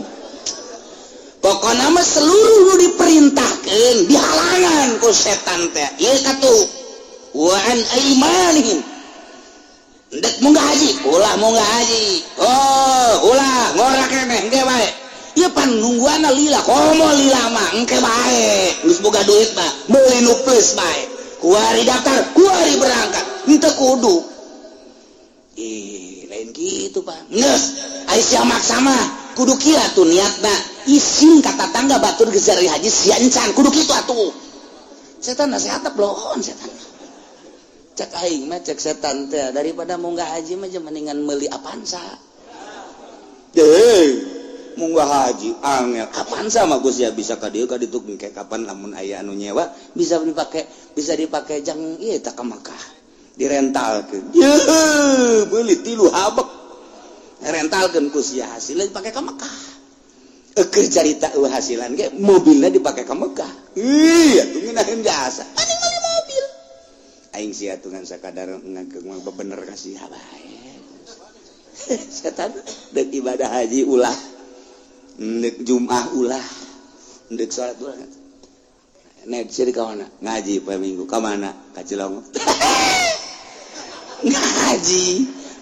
Pokokna mah seluruh nu diperintahkeun dihalangan ku setan teh. Ieu katuh wa an aimanihim. Ndek munggah haji, ulah munggah haji. Oh, ulah ngora keneh engke bae. Ieu pan nungguanna lila, komo lila mah engke bae. Geus boga duit mah meuli nu plus bae. Kuari daftar, kuari berangkat. Henteu kudu. Ih, lain gitu Pak. Geus, ai sia maksa mah kudu kieu atuh niatna. Isin ka tatangga batur geus dari haji sia encan kudu kitu atuh. Setan nasihat bloon setan. Cek aing mah, cek setan teh, daripada munggah haji mah mendingan meuli Avanza. Deh, munggah haji angel. Avanza mah Gus ya bisa ka dieu ka ditu, engke kapan lamun aya anu nyewa bisa dipakai jang ieu tah ka Makkah. Direntalkeun. Yeuh, meuli tilu habek. Rentalkeun ku sia, hasilnya dipake ka Makkah. Eukeur carita eueuh hasilan ge mobilna dipake ka Mekah. Ih, atuh ngeunaheun jasa. Mending meuli mobil. Aing sia atuh ngan sakadar ngageng mah bener ka sia bae. Setan dek ibadah haji ulah, dek Jum'ah ulah, dek salat ulah. Nek sih ka mana? Ngaji poe Minggu ka mana? Ka Cilongok. Ngaji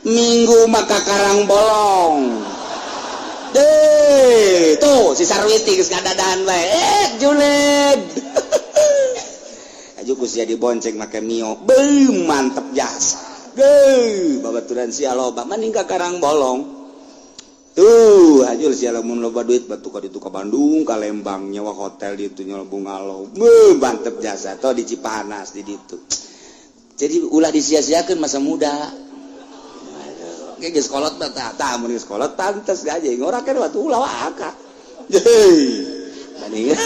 Minggu maka Karang Bolong. Deh, tuh si Sarwiti geus ngadadahan bae. Eh, julid. Aju ku sia dibonceng make Mio. Beuh, mantep jasa. Geuh, babaturan sia loba mending ka Karang Bolong. Tuh, aju sia lamun loba duit batu ka ditu ka Bandung, ka Lembang nyewa hotel di itu nyewa bungalow. Beuh, mantep jasa. Tuh di Cipanas di ditu. Jadi ulah disia-siakeun masa muda. Kayak geus kolot mah tah, tah mun geus kolot pantes gaje ngora kan waktu ulah waka. Heuy. Bandingan.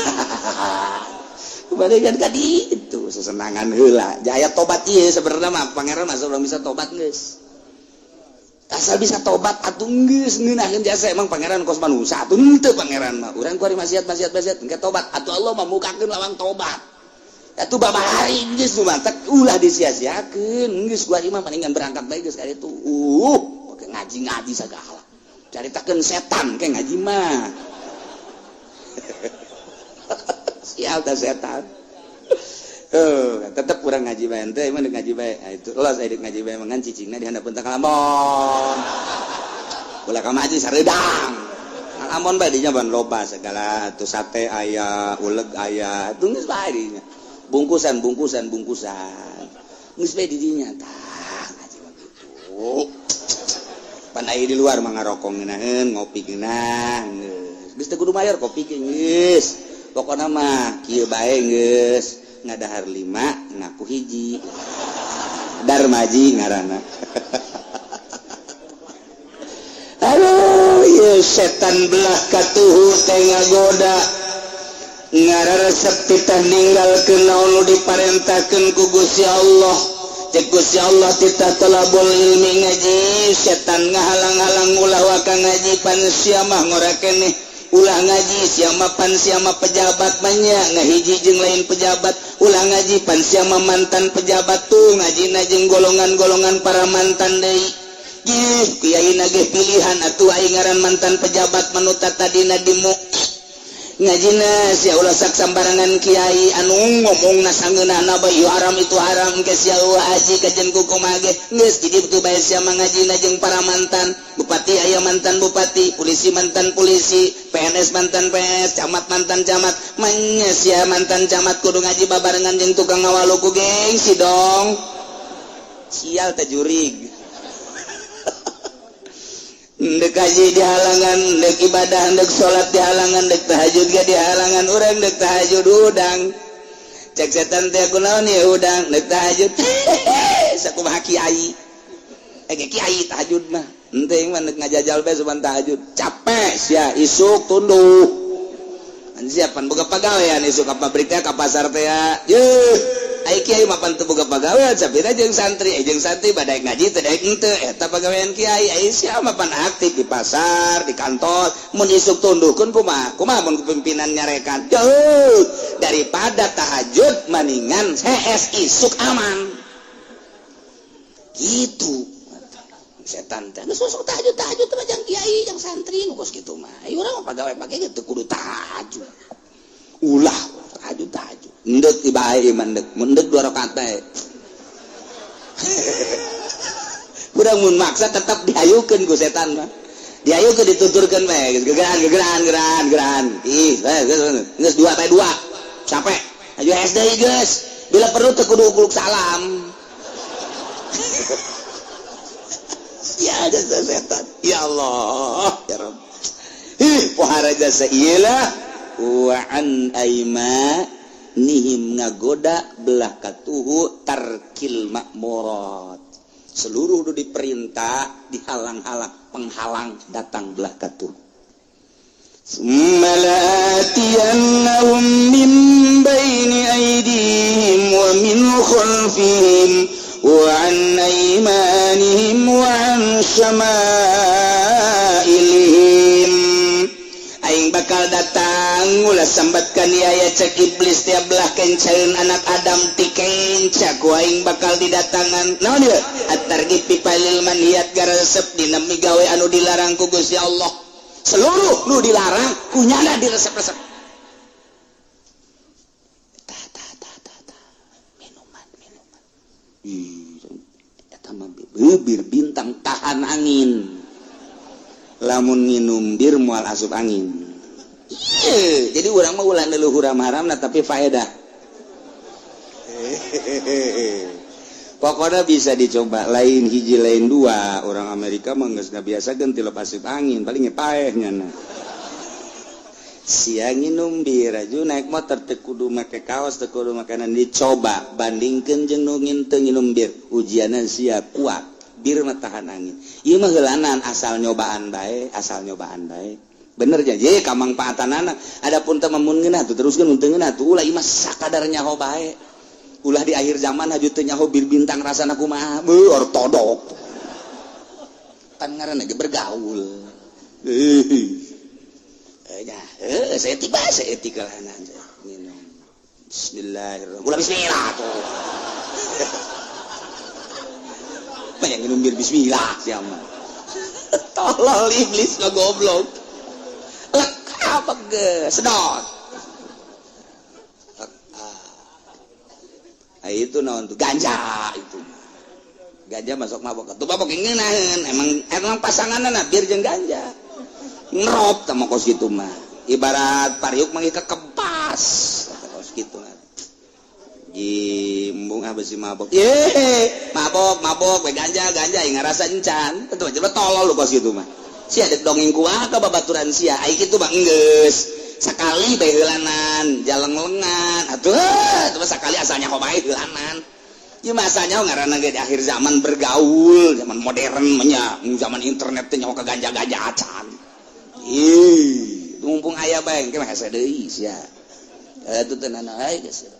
Bandingan ka ditu sesenangan heula. Jaya tobat ieu sebenarnya mah pangeran mah urang bisa tobat geus. Asal bisa tobat atuh geus ngeunaheun jasa, emang pangeran kos manusia atuh henteu pangeran mah. Urang ku ari maksiat maksiat maksiat engke tobat atuh Allah mah mukakeun lawang tobat. Atuh babari geus nu mantek ulah disia-siakeun geus gua mah mendingan berangkat bae geus ka ditu. Pakai ngaji-ngaji segala. Caritakeun setan kayak ngaji mah. Sial dah setan. Tetep kurang ngaji bae ente emang ngaji bae. Nah, itu los edit ngaji bae mangan cicingna di handapeun teh kalamon. Ulah ka ngaji sareudang. Kalamon bae dinya ban loba segala tuh, sate aya, uleg aya, tuh geus bae dinya. Bungkusan bungkusan bungkusan. Geus bae di dinya tah ngaji mah kitu. Pan aya di luar mah ngarokok ngeunaheun, ngopi ngeunah geus. Geus teu kudu mayar kopi ge geus. Pokona mah kieu bae geus, ngadahar lima ngaku hiji. Darmaji ngaranna. Aduh, ieu setan belah katuhu teh ngagoda. Ngararesep titah ninggalkeun naon nu diparentahkeun ku Gusti Allah. Cek Gusti Allah titah tolabul ilmi, ngaji, setan ngahalang-halang ulah waka ngaji, pan sia mah ngora keneh, ulah ngaji sia mah, pan sia mah pejabat banyak ngahiji jeung lain pejabat, ulah ngaji pan sia mah mantan pejabat, tuh ngajina jeung golongan-golongan para mantan deui. Ih, kiai nagih pilihan atuh aing ngaran mantan pejabat manuta tadina dimu ngajina sia, ulah sak sambarangan kiai anu ngomongna sangeunahna bae ieu haram itu haram ke sia eueuh haji kajen ku kumaha ge geus. Jadi betul bae sia mah ngajina jeung para mantan bupati, aya mantan bupati, polisi mantan polisi, PNS mantan PNS, camat mantan camat. Manya sia mantan camat kudu ngaji babarengan jeung tukang ngawalu ku gengsi dong. Sial teh jurig. Ndek haji dihalangan, ndek ibadah, ndek salat dihalangan, ndek tahajud ge dihalangan. Urang ndek tahajud udang, cek setan teh, kunaon ya udang ndek tahajud? Sakumaha kiai eh ge kiai tahajud mah henteu mah, ndek ngajajal bae suban tahajud capek sia, isuk tunduh. Siapan boga pagawean isuk ka pabrik teh, ka pasar teh yeuh. Ai kiai mah pan teu boga pagawean, sapira jeung santri, jeung santri badaek ngaji teu daek henteu, eta pagawean kiai. Ai sia mah pan aktif di pasar, di kantor, mun isuk tunduhkeun kumaha? Kumaha mun pimpinan nyarekan? Jauh daripada tahajud maningan hees isuk aman gitu. Setan teh geus masuk tahajud, tahajud teh jang kiai, jang santri nu kos kitu mah. Ai urang mah pagawe pake gitu kudu tahajud, ulah tahajud tahajud. Endek ibae iman endek mendek dua rakaat bae. Urang mun maksa tetap dihayukeun ku setan mah, dihayukeun, dituturkeun bae geus gegeran gegeran gegeran gegeran. Ih geus dua bae, dua capek ayo SD geus, bila perlu teu kudu kuluk salam. Ya ada setan, ya Allah ya Rabb. Ih pohara jasa iyalah wa an aima. nihim ngagoda belah katuhu tarkil makmurat seluruh nu diperintah dihalang-halang penghalang datang belah katuhu. Summa la'atiyannahum min baini aydihim wa min khalfihim wa an aymanihim wa an syama'ilihim. Aing bakal datang ulah sambatkan ieu cek iblis tiap belah kencaeun anak Adam ti kenca ku aing bakal didatangan. Naon ieu? At-targhib fi fi'lil manhiyat garesep dina migawe anu dilarang ku Gusti Allah. Seluruh nu dilarang kunyana diresep-resep. Tah tah tah tah tah. Minuman minuman. Ih, eta mah bir bintang tahan angin. Lamun nginum bir moal asup angin. Ieu, jadi urang mah ulah leluhur haram-haramna tapi faedah. Pokoknya bisa dicoba lain hiji lain dua. Orang Amerika mah geus ngabiasakeun tilep asup angin paling paeh nyana. Siang nginum bir aju naik motor teu kudu make kaos teu kudu makanan dicoba bandingkeun jeung nu teu nginum bir ujianna sia kuat. Bir mah tahan angin. Ieu mah heulanan asal nyobaan bae, asal nyobaan bae. Bener ja ye kamangfaatanana. Adapun teu mun ngeunah tuh teruskeun mun teu ngeunah tuh ulah ieu mah sakadar nyaho bae. Ulah di akhir zaman haju teu nyaho bir bintang rasana kumaha, beuh ortodok. Pan ngaranna ge bergaul. Nya, saya tiba saya tikalanan minum. Bismillahirrahmanirrahim. Ulah bismillah tuh. Banyak minum bir bismillah siapa. Tolol iblis mah goblok. Lek apa ge sedot. Ah, itu naon tuh ganja itu. Ganja masuk mabok. Tuh mabok ngeunaheun emang emang pasanganna bir jeung ganja. Ngerop tah mah kos kitu mah. Ibarat pariuk mah kekempas. Kos kitu mah. Jimbung ah besi mabok. Ye, mabok mabok we ganja ganja ieu ngarasa encan. Tentu aja tolol lu kos kitu mah. Sia dek dongeng kumaha ka babaturan sia. Ai kitu mah enggeus. Sakali bae heulanan, jaleng-lengan. Atuh, atuh sakali asalnya kok bae heulanan. Ieu mah asalnya ngaranna ge di akhir zaman bergaul, zaman modern mah nya, zaman internet teh nyaho ka ganja-ganja acan. Ih, mumpung aya bae engke mah hese deui sia. Atuh teh nana ai geus.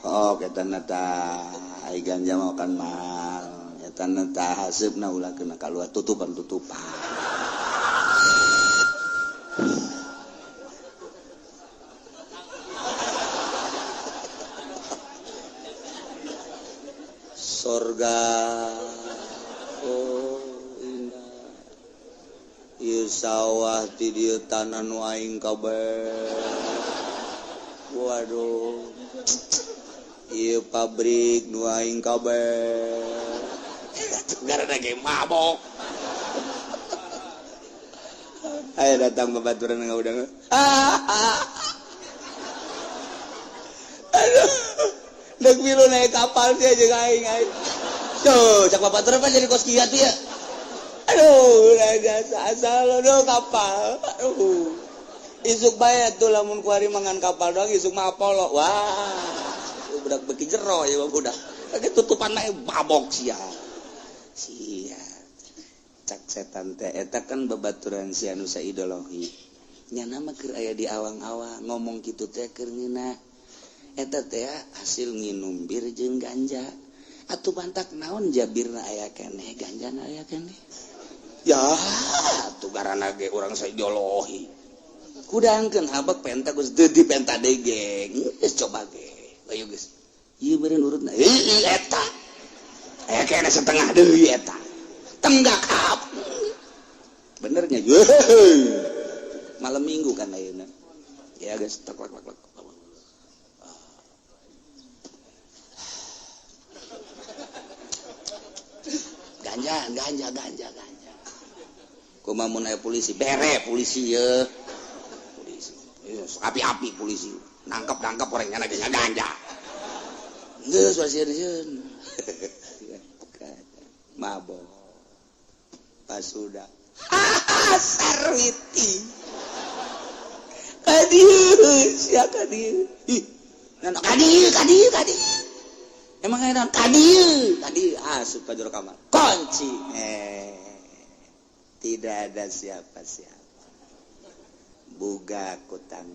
Oh, eta nata ai ganja mah kan mahal. Eta nata haseupna ulah kena kaluar tutupan-tutupan. Sorga oh indah. Ieu sawah ti dieu tanah nu aing kabeh. Waduh. Ieu pabrik nu aing kabeh. Gara-gara ge mabok. Ayo datang babaturan ngaudang. Aduh. Dek milu naik kapal sia jeung aing aing. Tuh, cak babaturan mah jadi kos kieu ya. Aduh, jasa asal aduh kapal. Aduh. Isuk bae atuh lamun kuari mangan kapal doang isuk mah Apollo. Wah. Budak beki jero ya budak. Lagi tutupan mah mabok sia. Sia. Cak setan teh eta kan babaturan sia nu saideologi. Nyana mah keur aya di awang-awang ngomong kitu teh keur ngeunah. Eta teh hasil nginum bir jeung ganja. Atuh bantak naon jabirna aya keneh, ganjana aya keneh. Ya, atuh garana ge urang saideologi. Kudangkeun habek penta geus deui penta deui geng. Geus coba ge. Ayo geus. Ieu meureun urutna. Heueuh eta. Aya keneh setengah deui eta. Tenggak hap. Benernya. Malam Minggu kan ayeuna. Ya geus tek lek lek. Ganja ganja ganja ganja. Kumaha mun aya polisi bere polisi ye. Polisi. Api-api polisi. Nangkep-nangkep orangnya lagi ganja. Geus wasieun mabok. Pas sudah Sarwiti kadieu sia, kadieu. Ih, kadieu, kadieu, kadieu. Emang heran kadieu, kadieu. Asup ka jero kamar, kunci. Eh, tidak ada siapa-siapa. Buka kutang.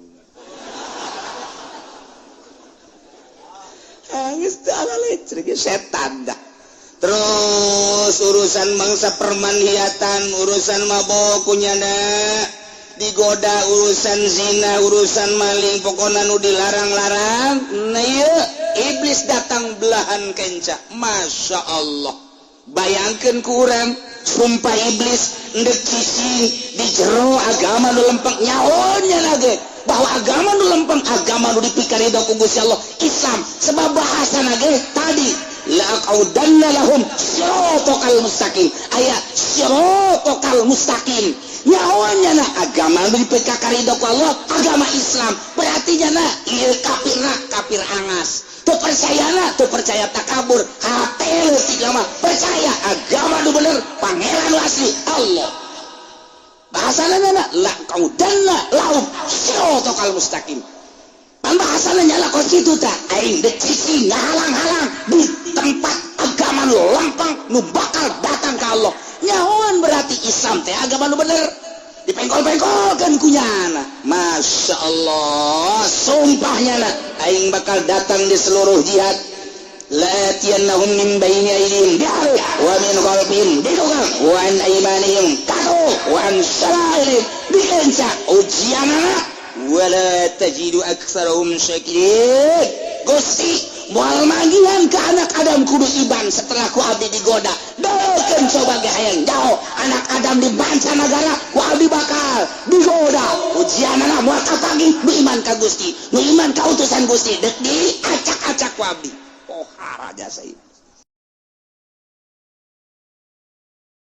Geus teu lecrik setan dah. Terus urusan bangsa permanhiatan, urusan mabok kunyana digoda, urusan zina, urusan maling, pokoknya nu dilarang-larang. Nah, ieu iblis datang belahan kenca. Masya Allah, bayangkan ku urang, sumpah iblis ndek cicing di jero agama nu lempeng. Nyahonya lagi bahwa agama nu lempeng, agama nu dipikarido ku Gusti Allah, Islam. Sebab bahasa nage tadi, la'aqaudanna lahum siratal mustaqim, aya siratal mustaqim. Nyahonya na agama nu dipikarido ku Allah agama Islam, berarti nyana ieu kafirna kafir angas. Tuh percaya na, tuh percaya takabur hate leutik mah percaya agama nu bener, pangeran nu asli Allah. Bahasana na la qaudanna lahum siratal mustaqim. Pan bahasana nyala kos kitu tah, aing dek cicing ngahalang-halang di tempat agama nu lempeng nu bakal datang ke Allah. Nyahoan berarti Islam teh agama nu bener, dipengkol-pengkolkeun ku nyana. Masya Allah, sumpahnya na aing bakal datang di seluruh jihad. La'atiyannahum min baini aydihim wa min khalfihim di wa an aymanihim katu wa an syama'ilihim dikenca ujianana wala tajidu aktsarahum syakirin. Gusti moal manggihan ke anak Adam kudu iban setelah ku abdi digoda. Dokeun coba ge hayang jauh anak Adam di mancanagara, ku abdi bakal digoda. Ujianana moal kapanggih nu iman ka Gusti, nu iman ka utusan Gusti, dek diacak-acak ku abdi. Pohara jasa ieu.